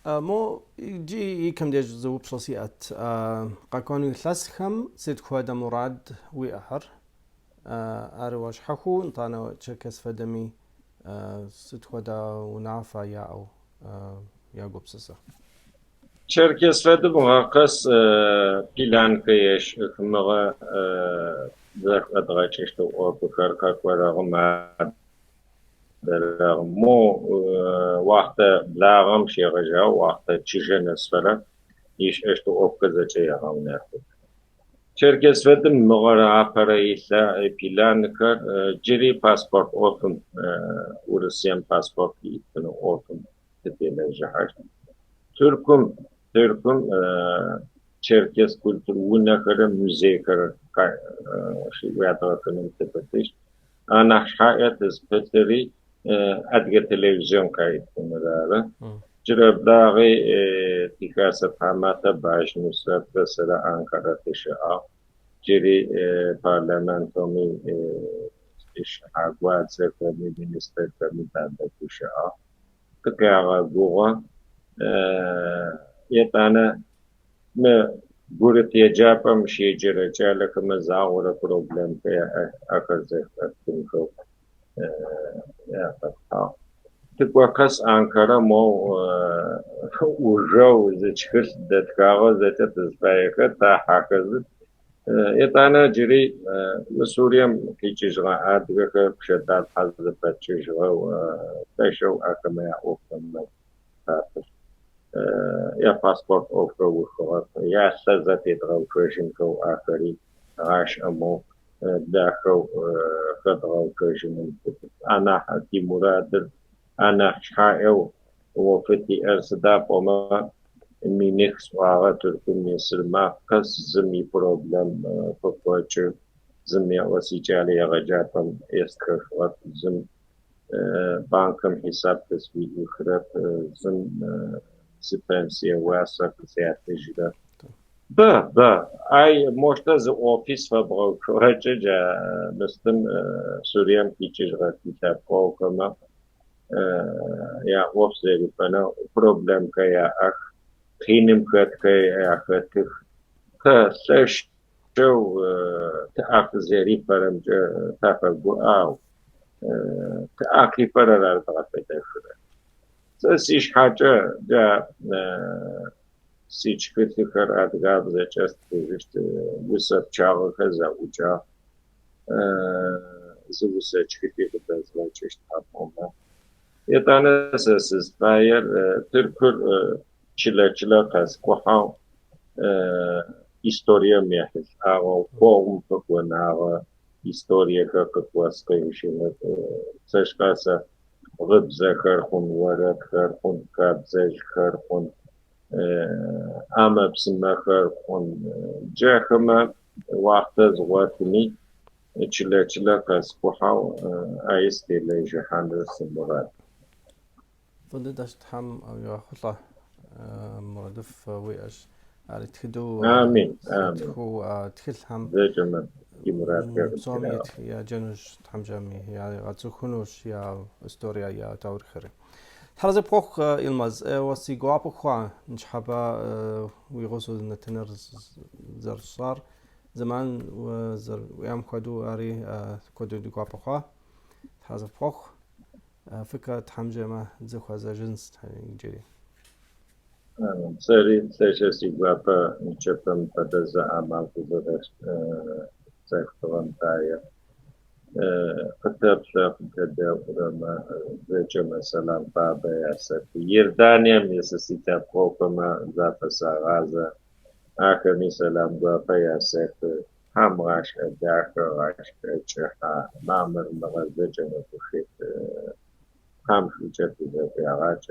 Мо иджы икэм деж зы упщӏэ сиӏэт. Къэкӏуэну илъэсхэм сыт хуэдэ мурад уиӏэхэр? Ар уэ щхьэхуэу, нтӏанэ Черкес ФЭД-ми сыт хуэдэ унафэ яӏэу ягупсысэ? Черкес ФЭД-м гъэ къэс планхэр ешӏых, мыгъэ зэшӏодгъэкӏыщт ӏофхэр къэкӏорэгъым адэрэгъым. Мо уахътэ благъэм щегъэжьагъэу уахътэ чыжьэ нэсфэрэ ишӏэщт ӏофхэр зэкӏэ егъэунэфых. Черкесфедым мыгъэрэ апэрэ ипланхэр джыри паспорт ӏофым, Урысыем паспорт итын ӏофым тытелэжьыхьащт. Тыркум, Тыркум черкес культур унэхэрэ музейхэрэ щыӏуядгъэхыным тыпылъыщт. Анахь шъхьаӏэ тызпылъыри адыгэ телевизион къаитыныр ары. Джырэблагъи тихасэ тхьаматэ Бащ Нусрэтрэ сэрэ Анкара тыщыӏагъ. Джыри парламентоми лӏышъхьэ гуадзэхэми министрэхэми тадэгущыӏагъ. Тыкъягъэгугъэ. Етӏанэ мы гурыт еджапӏэм щеджэрэ кӏалэхэмэ загъорэ проблемхэр яӏэх, ахэр зэшӏотхынхэу яфэтхьагъ. Тыкӏо къэс Анкара моу ӏужъоу зы тхылъ дэтхагъэу зэкӏэ тызфаехэр тахьахэзы. Етӏанэ джыри мы Сурием къикӏыжьыгъэ адыгэхэр пшъэдалъхьэ зэфэтшӏыжьыгъэу лъэшэу ахэмэ яӏофхэм тапылъ. Япаспорт ӏофхэр ухыгъэп, ялъэ зэтедгъэуцожьынхэу ахэри гъашӏэмэу дахэу хэдгъэуцожьыным тыпылъ. Анахь тимурадыр, анахь шъхьаӏэу ӏофы тиӏэр сыда пӏомэ миних сӏуагъэ Тыркум исыр маф къэс зым ипроблем къыкъокӏы, зым еӏо сикӏалэ егъэджапӏэм естхэшъугъэп, зым банкым хьисап къысфиӏухырэп, зым сипенсие уасэ къысятыжьырэп. Бэ, бэ. Ай, мощтэ зы офис фэбгъэуцугъэкӏэ джа мыстым Сурием къикӏыжьыгъэ тилъэпкъэгъухэмэ яӏоф зэрифэнэу проблемхэр яӏэх, къиным хэтхэр ахэтых. Тэ лъэшэу тыӏэ къызэрифэрэмкӏэ тафэгуӏэ, ау тыӏэ къифэрэр ары дгъэфедэшъурэр. Сэ сишъхьэкӏэ джа ситхылъхэр адыгабзэкӏэ стхыжьыщт, усэ пчъагъэхэр зэӏукӏагъ, зы усэ тхылъи къыдэзгъэкӏыщт пӏомэ. Етӏанэ сэ сызфаер Тыркур чылэ-чылэ къэскӏухьэу, историем ехьылӏагъэу, къогъум къыкъонагъэ историехэр къыпфэсхыжьыныр. Сэшӏэ сэ гъыбзэхэр хъун, орэдхэр хъун, хабзэжъхэр хъун, ӏэмэ-псымэхэр хъун. Джахэмэ уахътэ згъотыми, чылэ-чылэ къэскӏухьэу ай сытелэжьыхьаныр симурад. Фӏы дыдэщ, Тхьэм уигъэхъулӏэ, мурадыфӏ уиӏэщ. Ари тхыдэу, Амин, амин. тхыу тхылъхэм Зэкӏэмэ тимурадхэр псоми къытхырагъэхъу. яджэнущ, Тхьэм жиӏэми, ягъэцӏыхунущ я историе, я таурыхъхэри. Тхьэразэ пхуэхъу, Илмаз, уэ си гуапэ хъуа ныщхьэбэ уи гъусэу нэтыныр зэрысщӏар, зэман зэрыуиӏам хуэдэу ари куэду ди гуапэ хъуа. Тхьэразэ пхуэхъу. Фӏыкӏэ Тхьэм жиӏэмэ дызэхуэзэжынщ иджыри. Сэри лъэшэу сигуапэ нычэпэм фэдэ зы амал къызэрэсэптыгъэм пае. Къытэплъэ, къытэдэӏурэмэ зэкӏэмэ сэлам фабэ ясэхы. Иорданием ис силъэпкъэгъухэмэ зафэсэгъазэ, ахэми сэлам гуапэ ясэхы. Тхьэм гъашӏэ дахэ, гъашӏэ кӏыхьэ, мамырныгъэ зэкӏэмэ къышъует. Тхьэм шӏукӏэ тызэӏуегъакӏ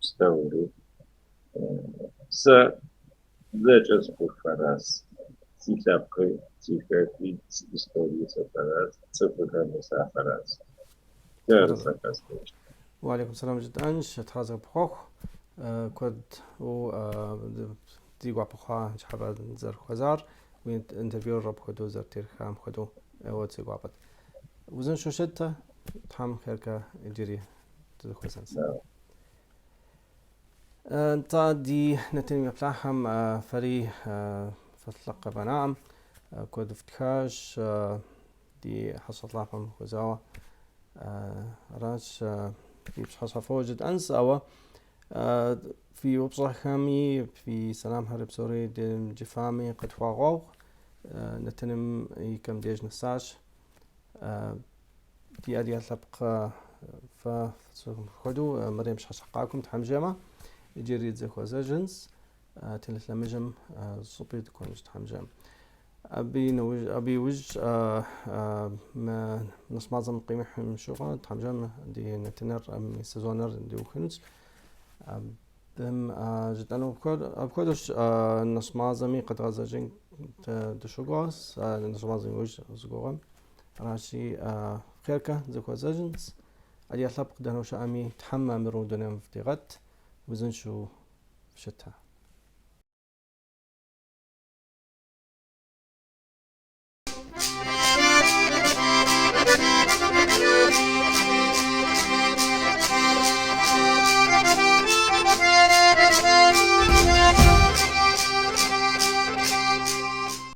пстэури. Сэ зэкӏэ сыкъышъуфэраз. Силъэпкъи, сихэки, сиистории сафэраз, цӏыфхэми сафэраз. Джары сэ къэсӏощтыр. Уалейкум сэлам жытӏэнщ, Тхьэразэ пхуэхъу. Куэд ди гуапэ хъуа ныщхьэбэ дызэрыхуэзар, уи интервьюр апхуэдэу зэрытехам хуэдэу ӏейуэ си гуапэт. Узыншэу щыт, Тхьэм хъеркӏэ иджыри дызэхуэзэнщ. Нтӏэ, ди нэтыным еплъахэм фэри фылъэкӏ къэвгъэнаӏым, куэд фтхащ ди хьэщӏэ лъапӏэм хуэзауэ. Аращ ди пщыхьэщхьэ фӏыуэ жытӏэнщ, ауэ фи упщӏэхэми, фи сэламхэри псори дымыджыфами къытхуагъэгъу. Нэтыным и кӏэм деж нэсащ. Ди адыгэ лъэпкъ фэ фцӏыхум хуэдэу мэрем пщыхьэщхьэ къакӏуэм Тхьэм жиӏэмэ, иджыри дызэхуэзэжынщ, телелъэмыжым щӏыпӏи дыкӏуэнущ Тхьэм жиӏэм. Абы нэужь, абы иужь мы нэщӏ мазэм къимыхьым щыгъуэ, Тхьэм жиӏэмэ, ди нэтыныр, сезоныр диухынущ. Абым жытӏэну апхуэдэщ, нэщӏ мазэми къэдгъэзэжын дыщогугъ, нэщӏ мазэм иужь зыгуэрым. Аращи, хъеркӏэ дызэхуэзэжынщ. Адыгэ лъэпкъ дэнэ щыӏэми, Тхьэм мамыру дунейм фыдигъэт, узыншэу фыщыт.